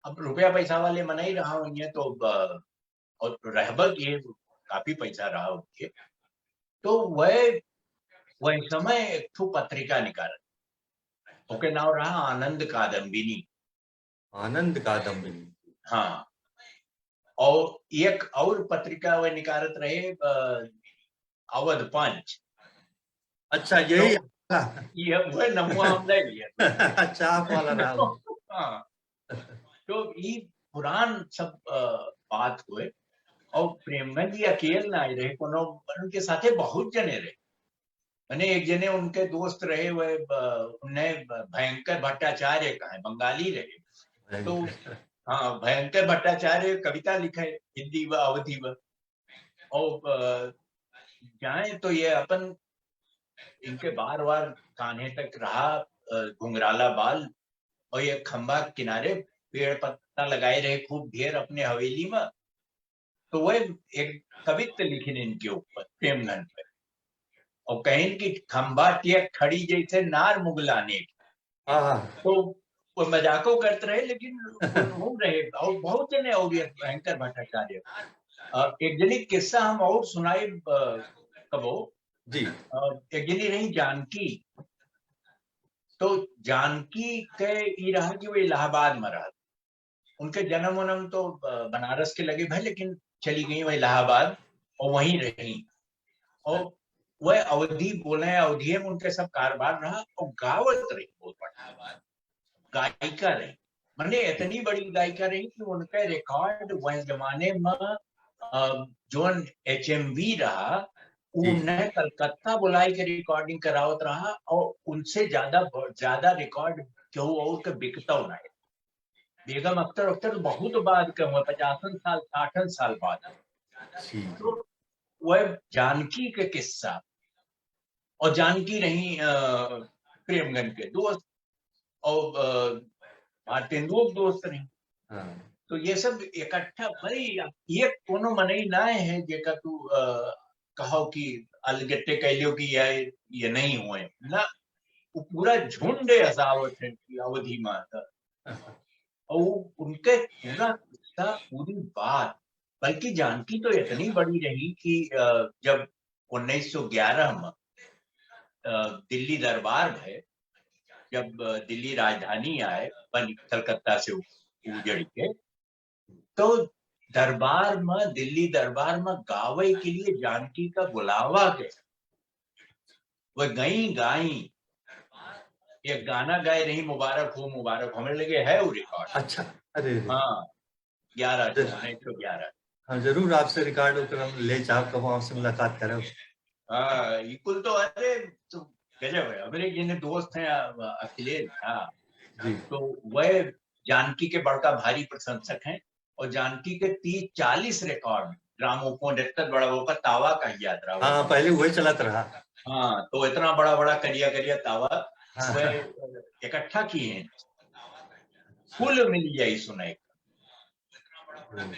अब रुपया पैसा वाले मनई रहा होइहें तो, अ, और रहबक ये काफी पैसा रहा उनके। तो वह, वह समय एक ठो पत्रिका निकालत, ओके नाम रहा आनंद कादम्बिनी। आनंद कादम्बिनी। हाँ। और एक और पत्रिका वह निकालत रहे, अ, अवध पंच। अच्छा, यही तो ये वह नमुआ हम ले लिया। अच्छा, आप वाला रहा। हाँ। तो ई पुरान सब, अ, बात हुए। और प्रेमगंज जी अकेल ना आए रहे, कोनो उनके साथे बहुत जने रहे। मने एक जने उनके दोस्त रहे, वह, अ, उन्हें भयंकर भट्टाचार्य कहे, बंगाली रहे। तो, भयंकर। हाँ, भयंकर भट्टाचार्य कविता लिखे हिंदी व अवधी व। और, अ, जाए तो ये अपन इनके बार बार कान्हे तक रहा, अ, घुंघराला बाल, और ये खंबा किनारे पेड़ पत्ता लगाए रहे खूब ढेर अपने हवेली में। तो वह एक कवित्त लिखिन इनके ऊपर, प्रेमगंज पे, और कहिन कि "खंबा टियक खड़ी जैसे नार मुगलाने।" हाँ, हाँ। तो वो मजाको करत रहे, लेकिन वो रहे, और बहुत जने, और ये भयंकर भट्टाचार्य। अ, एक जनी किस्सा हम और सुनाई, अ, कबो। जी। अ, एक जनी रही जानकी। तो जानकी के ई रहा कि वो इलाहाबाद में रहत। उनके जन्म वन्म तो, अ, बनारस के लगे भए, लेकिन चली गई वह इलाहाबाद और वहीं रही। और वह अवधी बोले, अवधिये में उनके सब कारोबार रहा और गावत रही बहुत बढ़िया, गायिका रही। मने इतनी बड़ी गायिका रही कि उनका रिकॉर्ड वह जमाने में, अ, जोन एचएमवी रहा, जी। उन्हें कलकत्ता बुलाई के रिकॉर्डिंग करावत रहा और उनसे ज्यादा, ज्यादा रिकॉर्ड केहू और के बिकतौ नहीं। बेगम अख्तर, अख्तर तो बहुत बाद के हुए, पचासन साल, साठन साल बाद। जी। तो वह जानकी के किस्सा, और जानकी रही, अ, प्रेमगंज के दोस्त, और, अ, भारतेंदुओ के दोस्त रही। हाँ। तो ये सब इकट्ठा, भाई, अब ये कोनो मनई ना है जेका तू, अ, कहो कि अलगट्टे कह लियो कि ये, ये नहीं हुए ना, वो पूरा झुंड असावत है कि अवधी माता। और वो उनके पूरा किस्सा, पूरी बात, बल्कि जानकी तो इतनी बड़ी रही कि, अ, जब उन्नीस सौ ग्यारह में, अ, दिल्ली दरबार है, जब, अ, दिल्ली राजधानी आए, बन, कलकत्ता से उ-, उजड़ के, तो दरबार में, दिल्ली दरबार में गावे के लिए जानकी का बुलावा के, वह गई, गाई, एक गाना गाए रही, "मुबारक हो, मुबारक हो", हमें लगे है वो रिकॉर्ड। अच्छा, अरे, अरे। हाँ, ग्यारह, जरूर। उन्नीस सौ ग्यारह। हाँ, जरूर आपसे रिकॉर्ड होकर हम ले चाहब, कब आपसे मुलाकात करब। हाँ, ये कुल तो, अरे, तो गजब है। हमारे जिन्हें दोस्त हैं, अ, अखिलेश झा, जी। तो वह जानकी के बड़का भारी प्रशंसक हैं और जानकी के तीस चालीस रिकॉर्ड, ग्रामोफोन, इतना बड़ा वो का तावा का याद रहा हाँ, होगा। पहले वही चलत रहा। हाँ, तो इतना बड़ा बड़ा करिया करिया तावा हाँ। वह इकट्ठा किए हैं, कुल मिल जाई सुनाई। हम्म।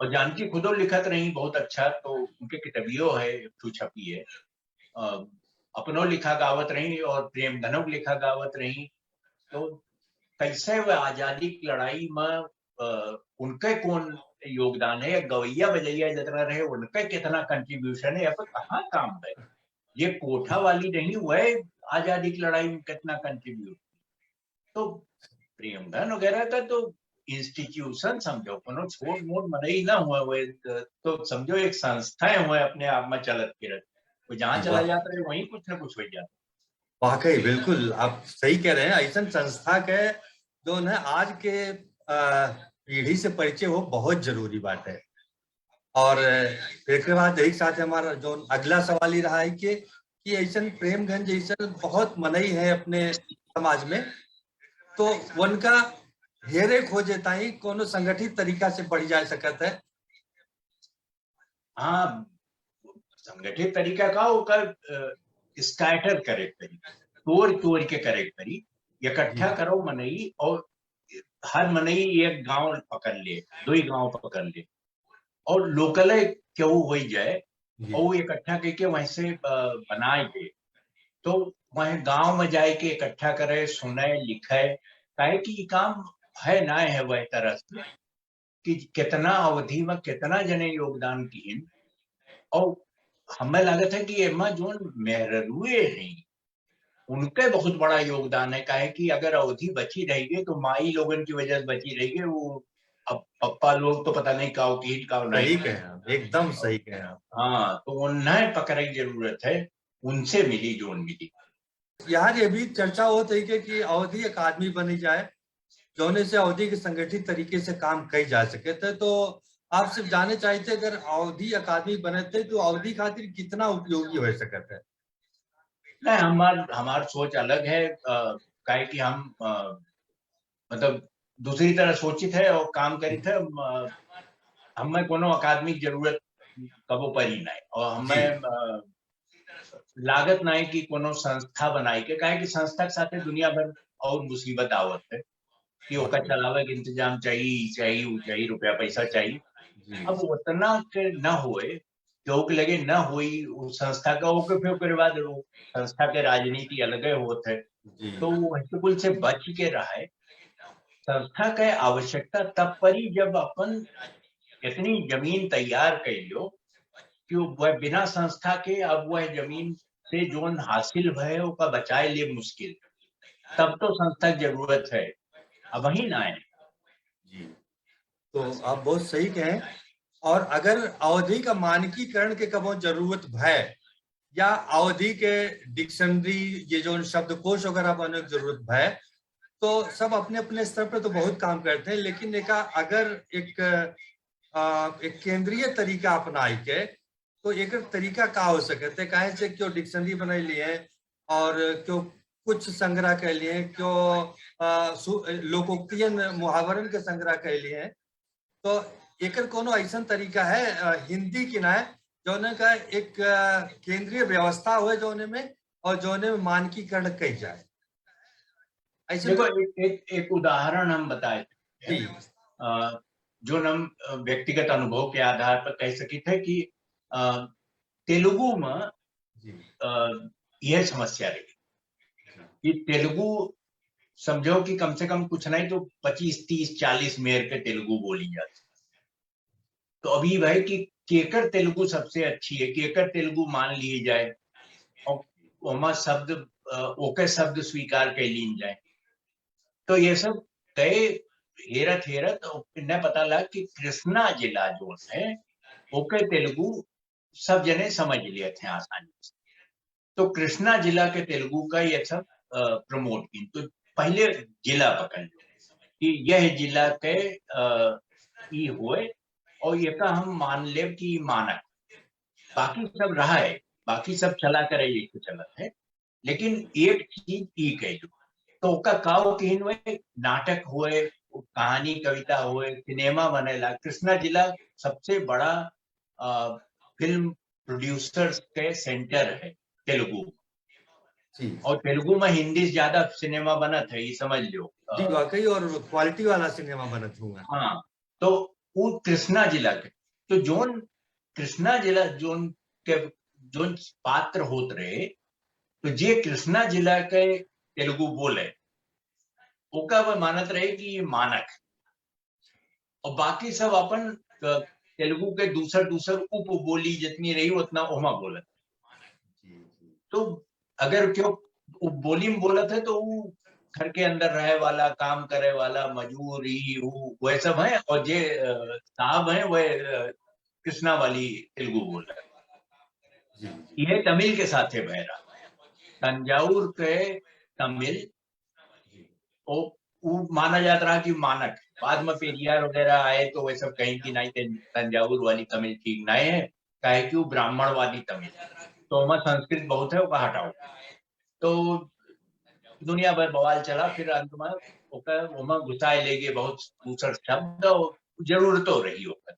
और जानकी खुदो लिखत रही बहुत अच्छा, तो उनके किताबियो है, एक ठो छपी है। अ, अपनो लिखा गावत रही और प्रेमधनो के लिखा गावत रही। तो कैसे वह आजादी की लड़ाई में, अ, उनके कौन योगदान है, गवैया बजैया जितना रहे, उनके कितना कंट्रीब्यूशन है, या फिर कहाँ काम है? ये कोठा वाली रही, वह आजादी की लड़ाई में कितना कंट्रीब्यूट? तो प्रेमधन वगैरह का तो इंस्टीट्यूशन समझो, कोनो छोट मोट मनई ना हुए, वो एक, तो समझो एक संस्था हुए अपने आप में चलत फिरत, वो जहाँ जी, चला वाह। जाता है वहीं कुछ ना कुछ हो जाता। वाकई, बिल्कुल, आप सही कह रहे हैं। ऐसन संस्था के जो है आज के, अ, पीढ़ी से परिचय हो बहुत जरूरी बात है। और एकरे बाद यही साथ हमारा जो अगला सवाल ही रहा है कि, कि ऐसन प्रेमगंज जैसन बहुत मनई है अपने समाज में, तो उनका हेरे खोजे ताई कोनो संगठित तरीका से बढ़ी जा सकत है? हाँ, संगठित तरीका का ओकर, अ, स्कैटर करे के पड़ी, तोड़ तोड़ के करे के पड़ी, इकट्ठा जी। करो मनई और हर मनई एक गांव पकड़ ले, दो ही गांव पकड़ ले और लोकल केहू हो जाए जी। और वो इकट्ठा करके वहीं से, अ, बनाए दे, तो वहीं गांव में जाए के इकट्ठा करे, सुने, लिखे, काहे कि ये काम है ना है वह तरह से। कि कितना अवधी में कितना जने योगदान किहिन। और हमें लागत है कि एमा जोन मेहररुए हैं, उनके बहुत बड़ा योगदान है, काहे कि अगर अवधी बची रह गई तो माई लोगन की वजह से बची रह गई। वो अब पप्पा लोग तो पता नहीं काव किहिन, काव नहीं सही किहिन। कहे आप, एकदम सही कहे आप। हाँ, तो उन्हें पकड़े की जरूरत है, उनसे मिली जोन मिली। यार, ये भी चर्चा होत है कि, कि अवधी अकादमी बनी जाए, जौने से अवधी के संगठित तरीके से काम कई जा सके। तो, तो आपसे जाने चाहिए थे, अगर अवधी अकादमी बने थे, तो अवधी खातिर कितना उपयोगी हो सकत है? नहीं, हमार, हमार सोच अलग है, अ, काहे कि हम, अ, मतलब, दूसरी तरह सोचित है और काम करित है। हम, अ, हमें कोनो अकादमी की जरूरत कबो पड़ी नहीं और हमें, जी। अ, लागत नहीं कि कोनो संस्था बनाई के, काहे कि संस्था के साथे दुनिया भर और मुसीबत आवत है कि ओकर चलावे के इंतजाम चाहिए, ई चाहिए, ऊ चाहिए, रुपया पैसा चाहिए। जी। अब उतना के न होए, केहू के लगे न होई उ संस्था का, ओके फिर ओकरे बाद उ संस्था के राजनीति अलगे होत है। जी। तो वो बिल्कुल से बच के रहे। संस्था के आवश्यकता तब पड़ी जब अपन इतनी जमीन तैयार कर लो कि वह बिना संस्था के अब वह जमीन से जोन हासिल भय ओका बचाए ले मुश्किल, तब तो संस्था की जरूरत है, अब वही ना है। जी। तो आप बहुत सही कहें। और अगर अवधी का मानकीकरण के कबो जरूरत भय या अवधी के डिक्शनरी, ये जो शब्दकोश वगैरह बने के जरूरत भय, तो सब अपने अपने स्तर पे तो बहुत काम करते हैं, लेकिन एका अगर एक, अ, एक केंद्रीय तरीका अपनाई के तो एकर तरीका का हो सकत है? काहे से क्यों डिक्शनरी बनैली है और क्यों कुछ संग्रह कैली है, क्यों, अ, सु-, लोकोक्तियन, मुहावरन के संग्रह कैली है? तो एकर कोनो ऐसन तरीका है, अ, हिंदी की ना है, जौने का एक, अ, केंद्रीय व्यवस्था होए जौने में, और जौने में मानकीकरण कइल जाए? ऐसे देखो, तो एक, एक, एक उदाहरण हम बताए। जी। अ, जो हम, अ, व्यक्तिगत अनुभव के आधार पर कह सकित है कि, अ, तेलुगु में, जी। अ, यह समस्या रही कि तेलुगु समझो कि कम से कम कुछ नहीं तो पच्चीस, तीस, चालीस मेर के तेलुगु बोली जाती। तो अभी भाई कि केकर तेलुगु सबसे अच्छी है, केकर तेलुगु मान ली जाए और ओमा शब्द, अ, ओके शब्द स्वीकार कर लीन जाए। तो ये सब तय हेरत हेरत और इन्हें पता लगा कि कृष्णा जिला जो है, ओके तेलुगु सब जने समझ लिए थे आसानी से। तो कृष्णा जिला के तेलुगु का ये सब, अ, प्रमोट की। तो पहले जिला पकड़ लो कि यह जिला के, अ, ई होए और ये का हम मान लेब कि मानक। बाकी सब रहा है, बाकी सब चला करे, ये तो चलत है। लेकिन एक चीज ई कह लो, तो ओका का किहिन हुए, नाटक हुए, कहानी कविता हुए, सिनेमा बनेला। कृष्णा जिला सबसे बड़ा, अ, फिल्म प्रोड्यूसर्स के सेंटर है तेलुगु। जी। और तेलुगु में हिंदी से ज्यादा सिनेमा बनत है, ये समझ लो। जी, अ, वाकई, और क्वालिटी वाला सिनेमा बनत हुआ। हाँ, तो वो कृष्णा जिला के, तो जोन कृष्णा जिला जोन के, जोन पात्र होत रहे, तो जे कृष्णा जिला के तेलुगु बोले, ओका वह मानत रहे कि ये मानक है। और बाकी सब अपन, अ, तेलुगु के दूसर, दूसर उपबोली जितनी रही, उतना ओमा बोलत। जी, जी। तो अगर क्यों उपबोली में बोलत है, तो वो घर के अंदर रहे वाला, काम करे वाला, मजूर, ई, ऊ, वह सब है। और जे, अ, साहब हैं, वह, अ, कृष्णा वाली तेलुगु बोल रहे हैं। जी, जी। ये तमिल के साथ है भैरा। तंजावुर के तमिल, वो, वो माना जात रहा कि मानक। बाद में पेरियार वगैरह आए तो वे सब कहीं कि नहीं, तंजावुर वाली तमिल ठीक नहीं है, काहे कि वो ब्राह्मणवादी तमिल है। तो ओमा संस्कृत बहुत है, ओका हटाओ। तो दुनिया भर बवाल चला, फिर अंत में ओकर, ओमा घुसाए ले गए बहुत दूसर शब्द, और जरूरतो रही ओकर।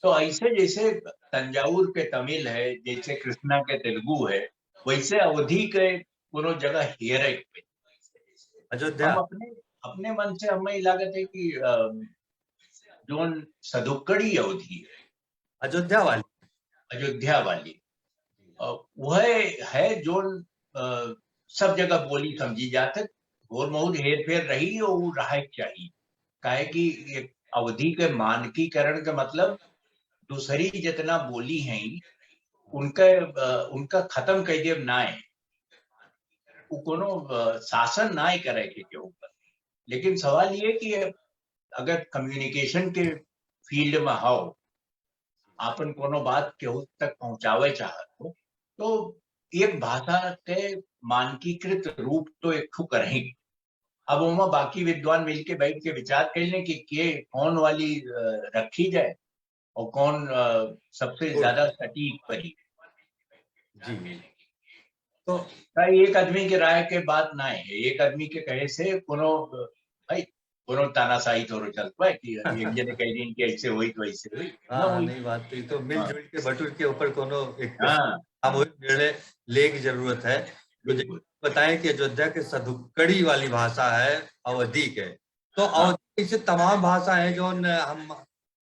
तो ऐसे जैसे तंजावुर के तमिल है, जैसे कृष्णा के तेलुगु है, वैसे अवधी के कोनो जगह हेरे के। अयोध्या। हम अपने, अपने मन से हमें लागत है कि, अ, जोन सधुक्कड़ी अवधी है। अयोध्या वाली। अयोध्या वाली। अ, वह है जोन, अ, सब जगह बोली समझी जात है। थोर बहुत हेर फेर रही और वो रहे के चाहिए। काहे कि एक अवधी के मानकीकरण के मतलब दूसरी जितना बोली हैं, उनका, अ, उनका खत्म कर देव ना है। वो कोनो, अ, शासन ना करे के, के ऊपर। लेकिन सवाल ये कि अगर कम्युनिकेशन के फील्ड में हो, आपन कोनो बात केहू तक पहुंचावे चाहत हो, तो एक भाषा के मानकीकृत रूप तो एक ठो करही। अब ओमा बाकी विद्वान मिलके बैठ के विचार कर लें कि के कौन वाली, अ, रखी जाए और कौन, अ, सबसे और ज्यादा सटीक पड़ी। जी। तो का एक आदमी के राय के बात ना है, एक आदमी के कहे से कोनो, भाई, कोनो तानाशाही थोड़ो चलत बा कि एक जने कह दिन कि ऐसे होई तो ऐसे होई। हाँ, ना हाँ, होई। नहीं, बात तो, ये तो हाँ। मिलजुल के बटुर के ऊपर कोनो एक हाँ। सामूहिक निर्णय ले की जरूरत है। तो बिल्कुल। बताएं कि अयोध्या के सधुक्कड़ी वाली भाषा है अवधी के, तो हाँ। अवधी से तमाम भाषा है जो न हम,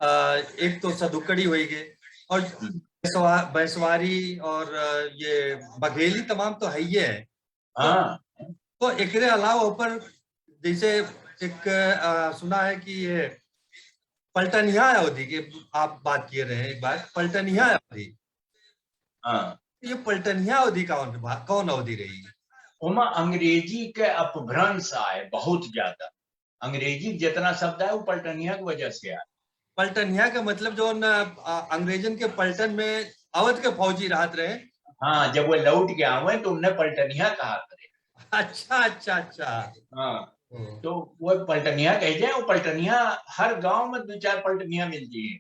अ, एक तो सधुक्कड़ी होई गए और हम्म। बैसवा-, बैसवारी और, अ, ये बघेली तमाम तो है ही है। तो, हाँ। तो एकरे अलावा ऊपर जैसे एक, अ, सुना है कि ये पलटनिया अवधी के आप बात किए रहे एक बार, पलटनिया अवधी। हाँ। ये पलटनिया अवधी कौन बा-, कौन अवधी रही? ओमा अंग्रेजी के अपभ्रंश आए बहुत ज्यादा। अंग्रेजी जितना शब्द आए, वो पलटनिया की वजह से आए। पलटनिया का मतलब जो न, अ, अंग्रेजन के पलटन में अवध के फौजी रहत रहे। हाँ, जब वो लौट के आवे तो उन्हें पलटनिया कहा करे। अच्छा, अच्छा, अच्छा। हाँ, ओ। तो वो पलटनिया कह जाए, वो पलटनिया हर गांव में दो चार पलटनिया मिल जाए।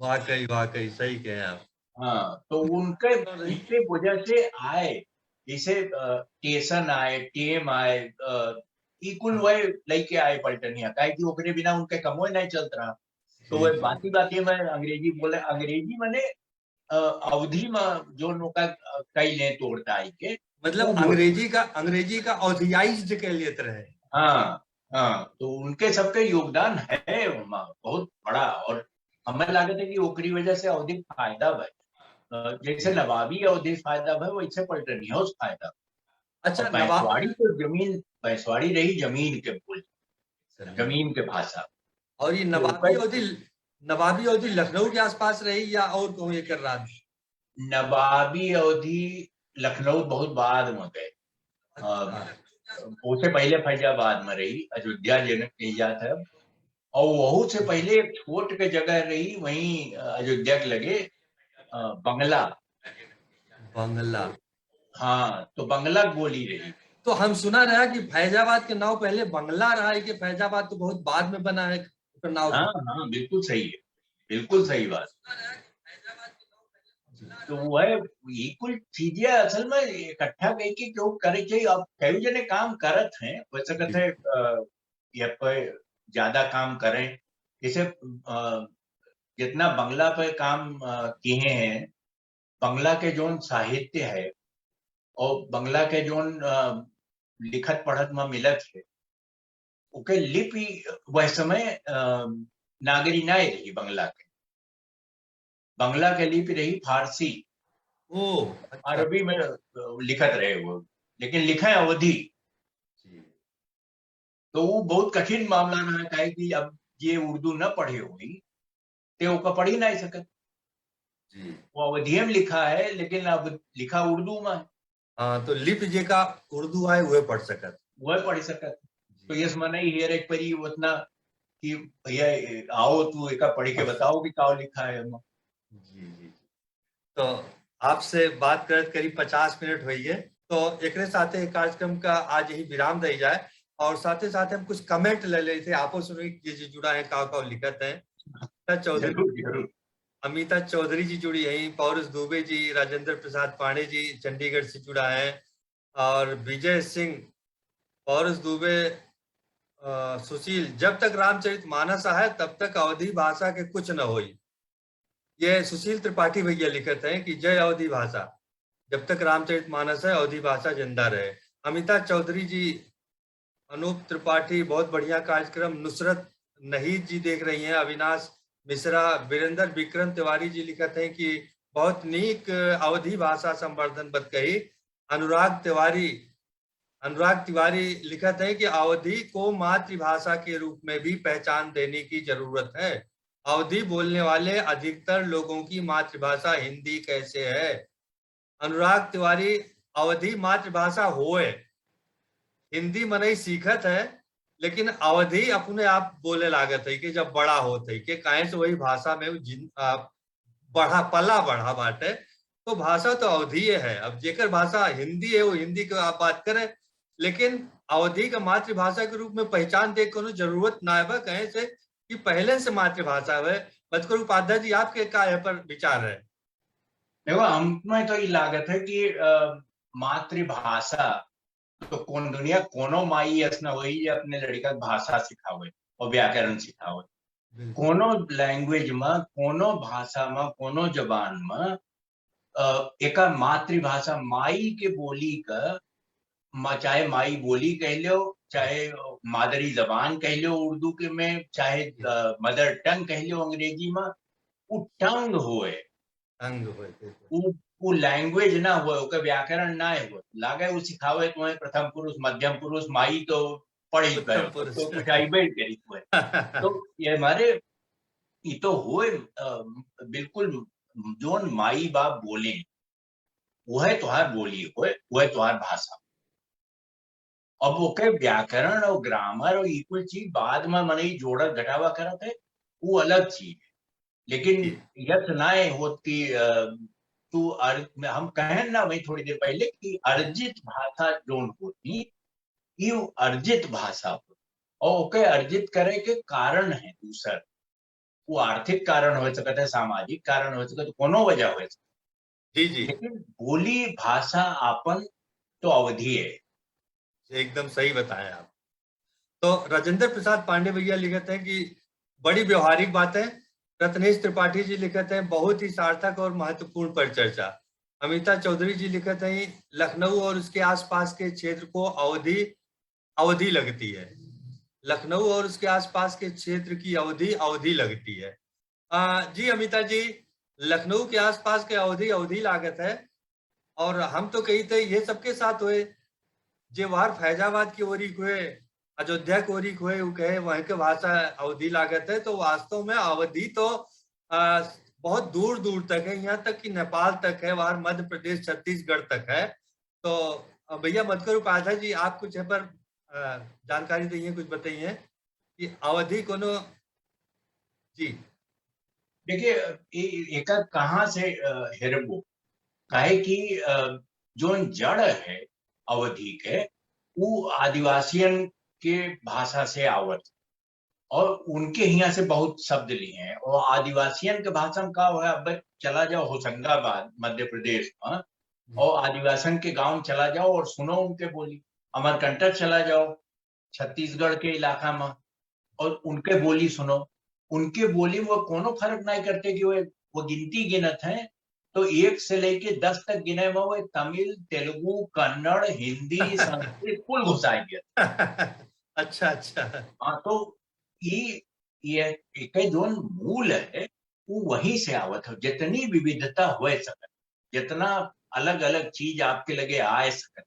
वाकई, वाकई सही कहे आप। हाँ, तो उनके, उनके वजह से आए, जैसे, अ, टेसन आए, टेम आए, अ, ई कुल वही लइके आए पलटनिया, काहे कि ओकरे बिना उनके कमो नहीं चलत रहा। तो वह बाती बाती में अंग्रेजी बोले, अंग्रेजी माने, अ, अवधी में जो उनका, अ, कई ले तोड़ता है के, मतलब वो बोल- अंग्रेजी का, अंग्रेजी का अवधियाइज के लेत रहे। हाँ, हाँ, तो उनके सबके योगदान है ओमा बहुत बड़ा, और हमें लागत है कि ओकरी वजह से अवधी फायदा भय। अ, जैसे नवाबी अवधी फायदा भय, वैसे पलटनियों से फायदा। अच्छा, और नवाब- बैसवाड़ी तो जमीन, बैसवाड़ी रही जमीन के बोली, जमीन के भाषा। और ये तो नवाबी ओकर अवधी, नवाबी अवधी लखनऊ के आसपास रही या और कहूँ एकर राज? नवाबी अवधी लखनऊ बहुत बाद में गए। अ, अच्छा। ओसे पहले फैजाबाद में रही, अयोध्या जनक कही जात है। और वहू से पहले एक छोट के जगह रही, वहीं, अ, अयोध्या के लगे, अ, बंगला। बंगला। हाँ, तो बंगला बोली रही। तो हम सुना रहा कि फैजाबाद के नाव पहले बंगला रहा है, कि फैजाबाद तो बहुत बाद में बना है, ओकर नाव हाँ, हाँ, बिल्कुल सही है, बिल्कुल सही बात। तो वह, ये कुल चीजें असल में इकट्ठा कह के क्यों करे चाहिए? अब कई जने काम करत हैं, हो सकत है, अ, या पे ज्यादा काम करें, जैसे, अ, जितना बंगला पे काम, अ, किए हैं, बंगला के जोन साहित्य है और बंगला के जोन, अ, लिखत पढ़त में मिलत है, ओके लिपि वह समय, अ, नागरी ना रही बंगला के। बंगला के लिपि रही फारसी। ओ, अच्छा। अरबी में, अ, लिखत रहे वो, लेकिन लिखे अवधी। जी। तो वो बहुत कठिन मामला रहा, काहे कि अब ये उर्दू न पढ़े होई, ते ओका पढ़ी नहीं सकत। जी। वो अवधिये में लिखा है, लेकिन अब लिखा उर्दू में है। हाँ, तो लिपि जेका उर्दू आए, वह पढ़ सकत। वह पढ़ सकत। जी। तो यस मनई हेरे के परी उतना कि भैया, ए, आओ, तू एका पढ़ के बताओ कि का लिखा है एमा। जी, जी, जी। तो आपसे बात करत करीब पचास मिनट होइए, तो एकरे साथे कार्यक्रम का आज यही विराम दे जाए और साथे साथे हम कुछ comment ले लेते, आपो सुनी के जी जुड़ा है, का का लिखत है। अमिता चौधरी, जरूर, जरूर। अमिता चौधरी जी जुड़ी हैं, पौरुष दुबे जी, राजेंद्र प्रसाद पांडे जी चंडीगढ़ से जुड़ा है, और विजय सिंह, पौरुष दुबे, अ, सुशील, जब तक रामचरित मानस है, तब तक अवधी भाषा के कुछ न होई। ये सुशील त्रिपाठी भैया लिखत हैं कि जय अवधी भाषा, जब तक रामचरित मानस है, अवधी भाषा जिंदा रहे। अमिता चौधरी जी, अनूप त्रिपाठी, बहुत बढ़िया कार्यक्रम। नुसरत नहीद जी देख रही हैं, अविनाश मिश्रा, वीरेंद्र विक्रम तिवारी जी लिखत हैं कि बहुत नीक अवधी भाषा संवर्धन बत कही। अनुराग तिवारी, अनुराग तिवारी लिखत हैं कि अवधी को मातृभाषा के रूप में भी पहचान देने की जरूरत है। अवधी बोलने वाले अधिकतर लोगों की मातृभाषा हिंदी कैसे है? अनुराग तिवारी, अवधी मातृभाषा होए, हिंदी मनई सीखत है, लेकिन अवधी अपने आप बोले लागत है कि जब बड़ा होत है कि काहे से वही भाषा में उ जिन-, आ, बढ़ा, पला बढ़ा बाटे, तो भाषा तो अवधी है। अब जेकर भाषा हिंदी है, वो हिंदी के आप बात करें, लेकिन अवधी का मातृभाषा के रूप में पहचान दे कोनो जरूरत ना है बा, कहे से कि पहले से मातृभाषा है। बचकर उपाध्याय जी, आपके का एह पर विचार है? देखो, हमें तो ई लागत है कि, अ, मातृभाषा तो कौन दुनिया, कोनो माई अस न होई जे अपने लड़िका के भाषा सिखावे और व्याकरण सिखावे। बिल्कुल। कोनो language में, कोनो भाषा में, कोनो जबान में, अ, एका मातृभाषा माई के बोली का, मा-, चाहे माई बोली कह लो, चाहे मादरी जबान कह लो उर्दू के में, चाहे, जी। अ, mother tongue कह लो अंग्रेजी में, उ tongue होए। अंग होए, बिल्कुल। उ, उ language ना होए, ओकर व्याकरण ना होए। लागे उ सिखावे तुम्हें प्रथम पुरुष, मध्यम पुरुष, माई तो पढ़ी उत्तम गयो, पुरुष। तो कुछ आइबे करी हुए। तो ये हमारे, ई तो होए, अ, बिल्कुल जोन माई बाप बोले, वह तोहार बोली होए, वह तोहार भाषा। अब ओके व्याकरण और grammar और ई कुल चीज बाद में मनई जोड़त घटावा करत है, वो अलग चीज है। लेकिन जी। यस नाय होत कि, अ, तू अर-, हम कहन ना वही थोड़ी देर पहले कि अर्जित भाषा जोन होती, ई अर्जित भाषा हो। और ओके अर्जित करे के कारण है दूसर। वो आर्थिक कारण हो सकत है, सामाजिक कारण हो सकत है, कोनो वजह हो सकत है। जी, जी। लेकिन बोली भाषा आपन तो अवधी है। एकदम सही बताए आप। तो राजेंद्र प्रसाद पांडे भैया लिखत हैं कि बड़ी व्यवहारिक बात है। रत्नेश त्रिपाठी जी लिखत हैं, बहुत ही सार्थक और महत्वपूर्ण परिचर्चा। अमिता चौधरी जी लिखत हैं, लखनऊ और उसके आसपास के क्षेत्र को अवधी, अवधी लगती है। लखनऊ और उसके आसपास के क्षेत्र की अवधी, अवधी लगती है। आ, जी अमिता जी, लखनऊ के आसपास के अवधी, अवधी लागत है। और हम तो कही थे, ये सबके साथ हुए, जे वार फैजाबाद की ओरी हुए, अयोध्या की ओरी हुए, वो कहे वहीं के भाषा अवधी लागत है। तो वास्तव में अवधी तो, आ, बहुत दूर दूर तक है, यहाँ तक कि नेपाल तक है, वार मध्य प्रदेश, छत्तीसगढ़ तक है। तो, अ, भैया मधुकर उपाध्याय जी, आप कुछ है पर, अ, जानकारी दइए, कुछ बताइए कि अवधी कोनो, जी। देखिए, ए-, एकर कहाँ से, अ, हेरबो? काहे कि, अ, जोन जड़ है अवधी के, उ आदिवासियन के भाषा से आवत। और उनके हियाँ से बहुत शब्द लिए हैं। और आदिवासियन के भाषा में का हुआ, अब चला जाओ होशंगाबाद, मध्य प्रदेश में, हम्म। और आदिवासियन के गाँव में चला जाओ और सुनो उनके बोली, अमरकंटक चला जाओ, छत्तीसगढ़ के इलाका में, और उनके बोली सुनो। उनके बोली में वो कोनो फर्क नहीं करते कि वो, वो गिनती गिनत हैं, तो एक से लेके दस तक गिने में वो तमिल, तेलुगु, कन्नड़, हिंदी, संस्कृत कुल घुसाई गया। अच्छा, अच्छा। हाँ, तो ई, ये, एके जोन मूल है, वो वहीं से आवत है। जितनी विविधता हो सकत, जितना अलग-अलग चीज आपके लगे आ सकत,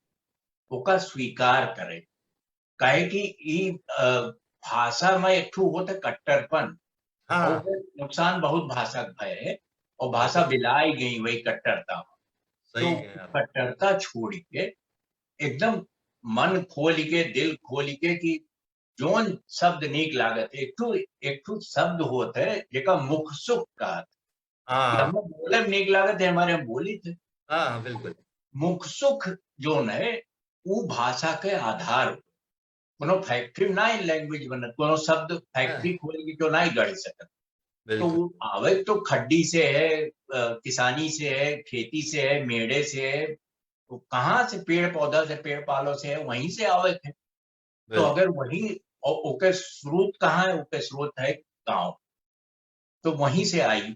ओका स्वीकार करे। काहे कि ई, अ, भाषा में एक ठो होत है कट्टरपन। हाँ। और नुकसान बहुत भाषा के भय है, और भाषा बिल्कुल। बिलाई गई वही कट्टरता में। सही तो कह रहे हैं। कट्टरता छोड़ के एकदम मन खोल के, दिल खोल के कि जोन शब्द नीक लागत है, एक ठो, एक ठो शब्द होत है जेका मुख सुख कहत। हाँ। कि हमें बोले में नीक लागत है, हमारे हम बोली थे। हाँ, हाँ, बिल्कुल। मुख सुख जोन है, वो भाषा के आधार। कोनो factory में ना language बनत, कोनो शब्द factory हाँ। खोल के क्यों ना गढ़ सकत। तो बिल्कुल। वो आवे तो खड्डी से है, अ, किसानी से है, खेती से है, मेड़े से है, वो कहाँ से, पेड़ पौधा से, पेड़ पालो से है, वहीं से आवे थे। तो बिल्कुल। अगर वही, ओ-, ओके स्रोत कहाँ है? ओके स्रोत है गाँव, तो वहीं से आई।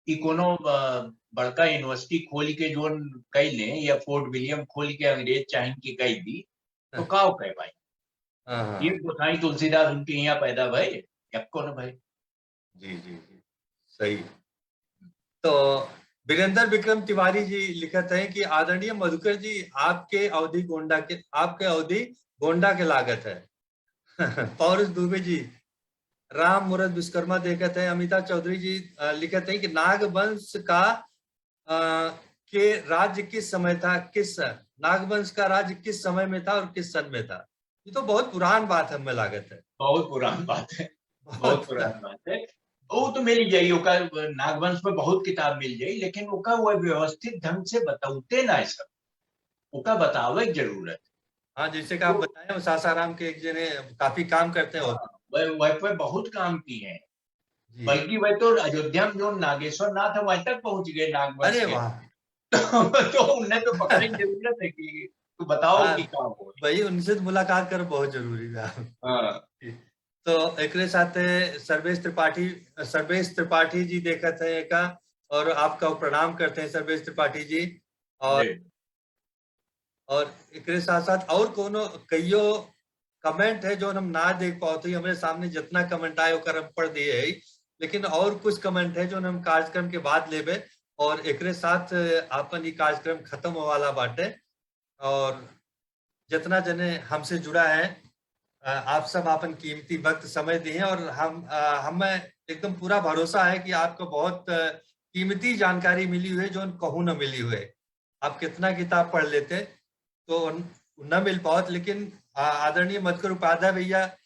ई कोनो, अ, बड़का university खोल के जोन कई ले या Fort William खोल के अंग्रेज चाहिन के कई दी, तो हाँ। का कह पाई? हाँ, हाँ। ये गोसाई तुलसीदास उनके यहाँ पैदा भय, या कौन भय? जी, जी, जी, सही। तो वीरेंद्र विक्रम तिवारी जी लिखत हैं कि आदरणीय मधुकर जी, आपके अवधी गोंडा के, आपके अवधी गोंडा के लागत है। पौरुष दुबे जी, राम मूरत विश्वकर्मा देखत हैं, अमिता चौधरी जी, अ, लिखत हैं कि नागवंश का, अ, के राज्य किस समय था, किस, नागवंश का राज्य किस समय में था और किस सन में था? ये तो बहुत पुरान बात है, हमें लागत है। बहुत पुरान बात है, बहुत बहुत पुरान बात है। वो तो मिल जाई, ओका नागवंश पे बहुत किताब मिल जाई, लेकिन ओका वो व्यवस्थित ढंग से बतौते ना सब, ओका बतावे के जरूरत। हाँ, जैसे कि आप तो बताए, वो सासाराम के एक जने काफी काम करते हैं। हाँ, वह, वह पे बहुत काम की हैं। जी। बल्कि वह तो अयोध्या में जो नागेश्वर नाथ है, वहीं तक पहुंच गए नागवंश अरे के। वाह। तो, तो उन्हें तो पकड़ने की जरूरत है कि तू बताओ हाँ, कि का हो। भाई, उनसे तो मुलाकात कर बहुत जरूरी है। हाँ। तो एकरे साथे सर्वेश त्रिपाठी, सर्वेश त्रिपाठी जी देखत हैं एका, और आपका प्रणाम करते हैं सर्वेश त्रिपाठी जी। और जी। और एकरे साथ साथ और कोनो कईयो comment है जो हम ना देख पावत हई, हमरे सामने जितना comment आए ओकर हम पढ़ दिए है, लेकिन और कुछ comment है जो हम कार्यक्रम के बाद लेबे और एकरे साथ आपन ई कार्यक्रम खत्म होवाला बाटे। और जितना जने हमसे जुड़ा है, अ, आप सब आपन कीमती वक्त समय दिए हैं और हम, अ, हमें एकदम पूरा भरोसा है कि आपको बहुत, अ, कीमती जानकारी मिली हुई है जो कहूँ न मिली हुई। आप कितना किताब पढ़ लेते तो न, न मिल पावत, लेकिन, आ, आदरणीय मधुकर उपाध्याय भैया,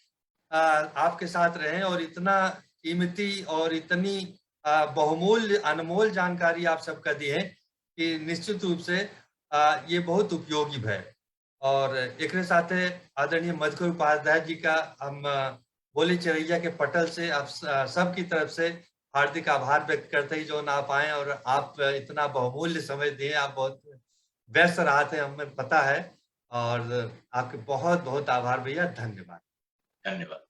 आ, आपके साथ रहे और इतना कीमती और इतनी, आ, बहुमूल्य, अनमोल जानकारी आप सबका दी है कि निश्चित रूप से, आ, ये बहुत उपयोगी है। और एकरे साथे आदरणीय मधुकर उपाध्याय जी का हम, आ, बोली चिरैया के पटल से आप स-, आ, सबकी तरफ से हार्दिक आभार व्यक्त करते ही जो ना पाए, और आप इतना बहुमूल्य समय दिए। आप बहुत व्यस्त रहते हैं, हमें पता है, और आपके बहुत बहुत आभार भैया, धन्यवाद। धन्यवाद।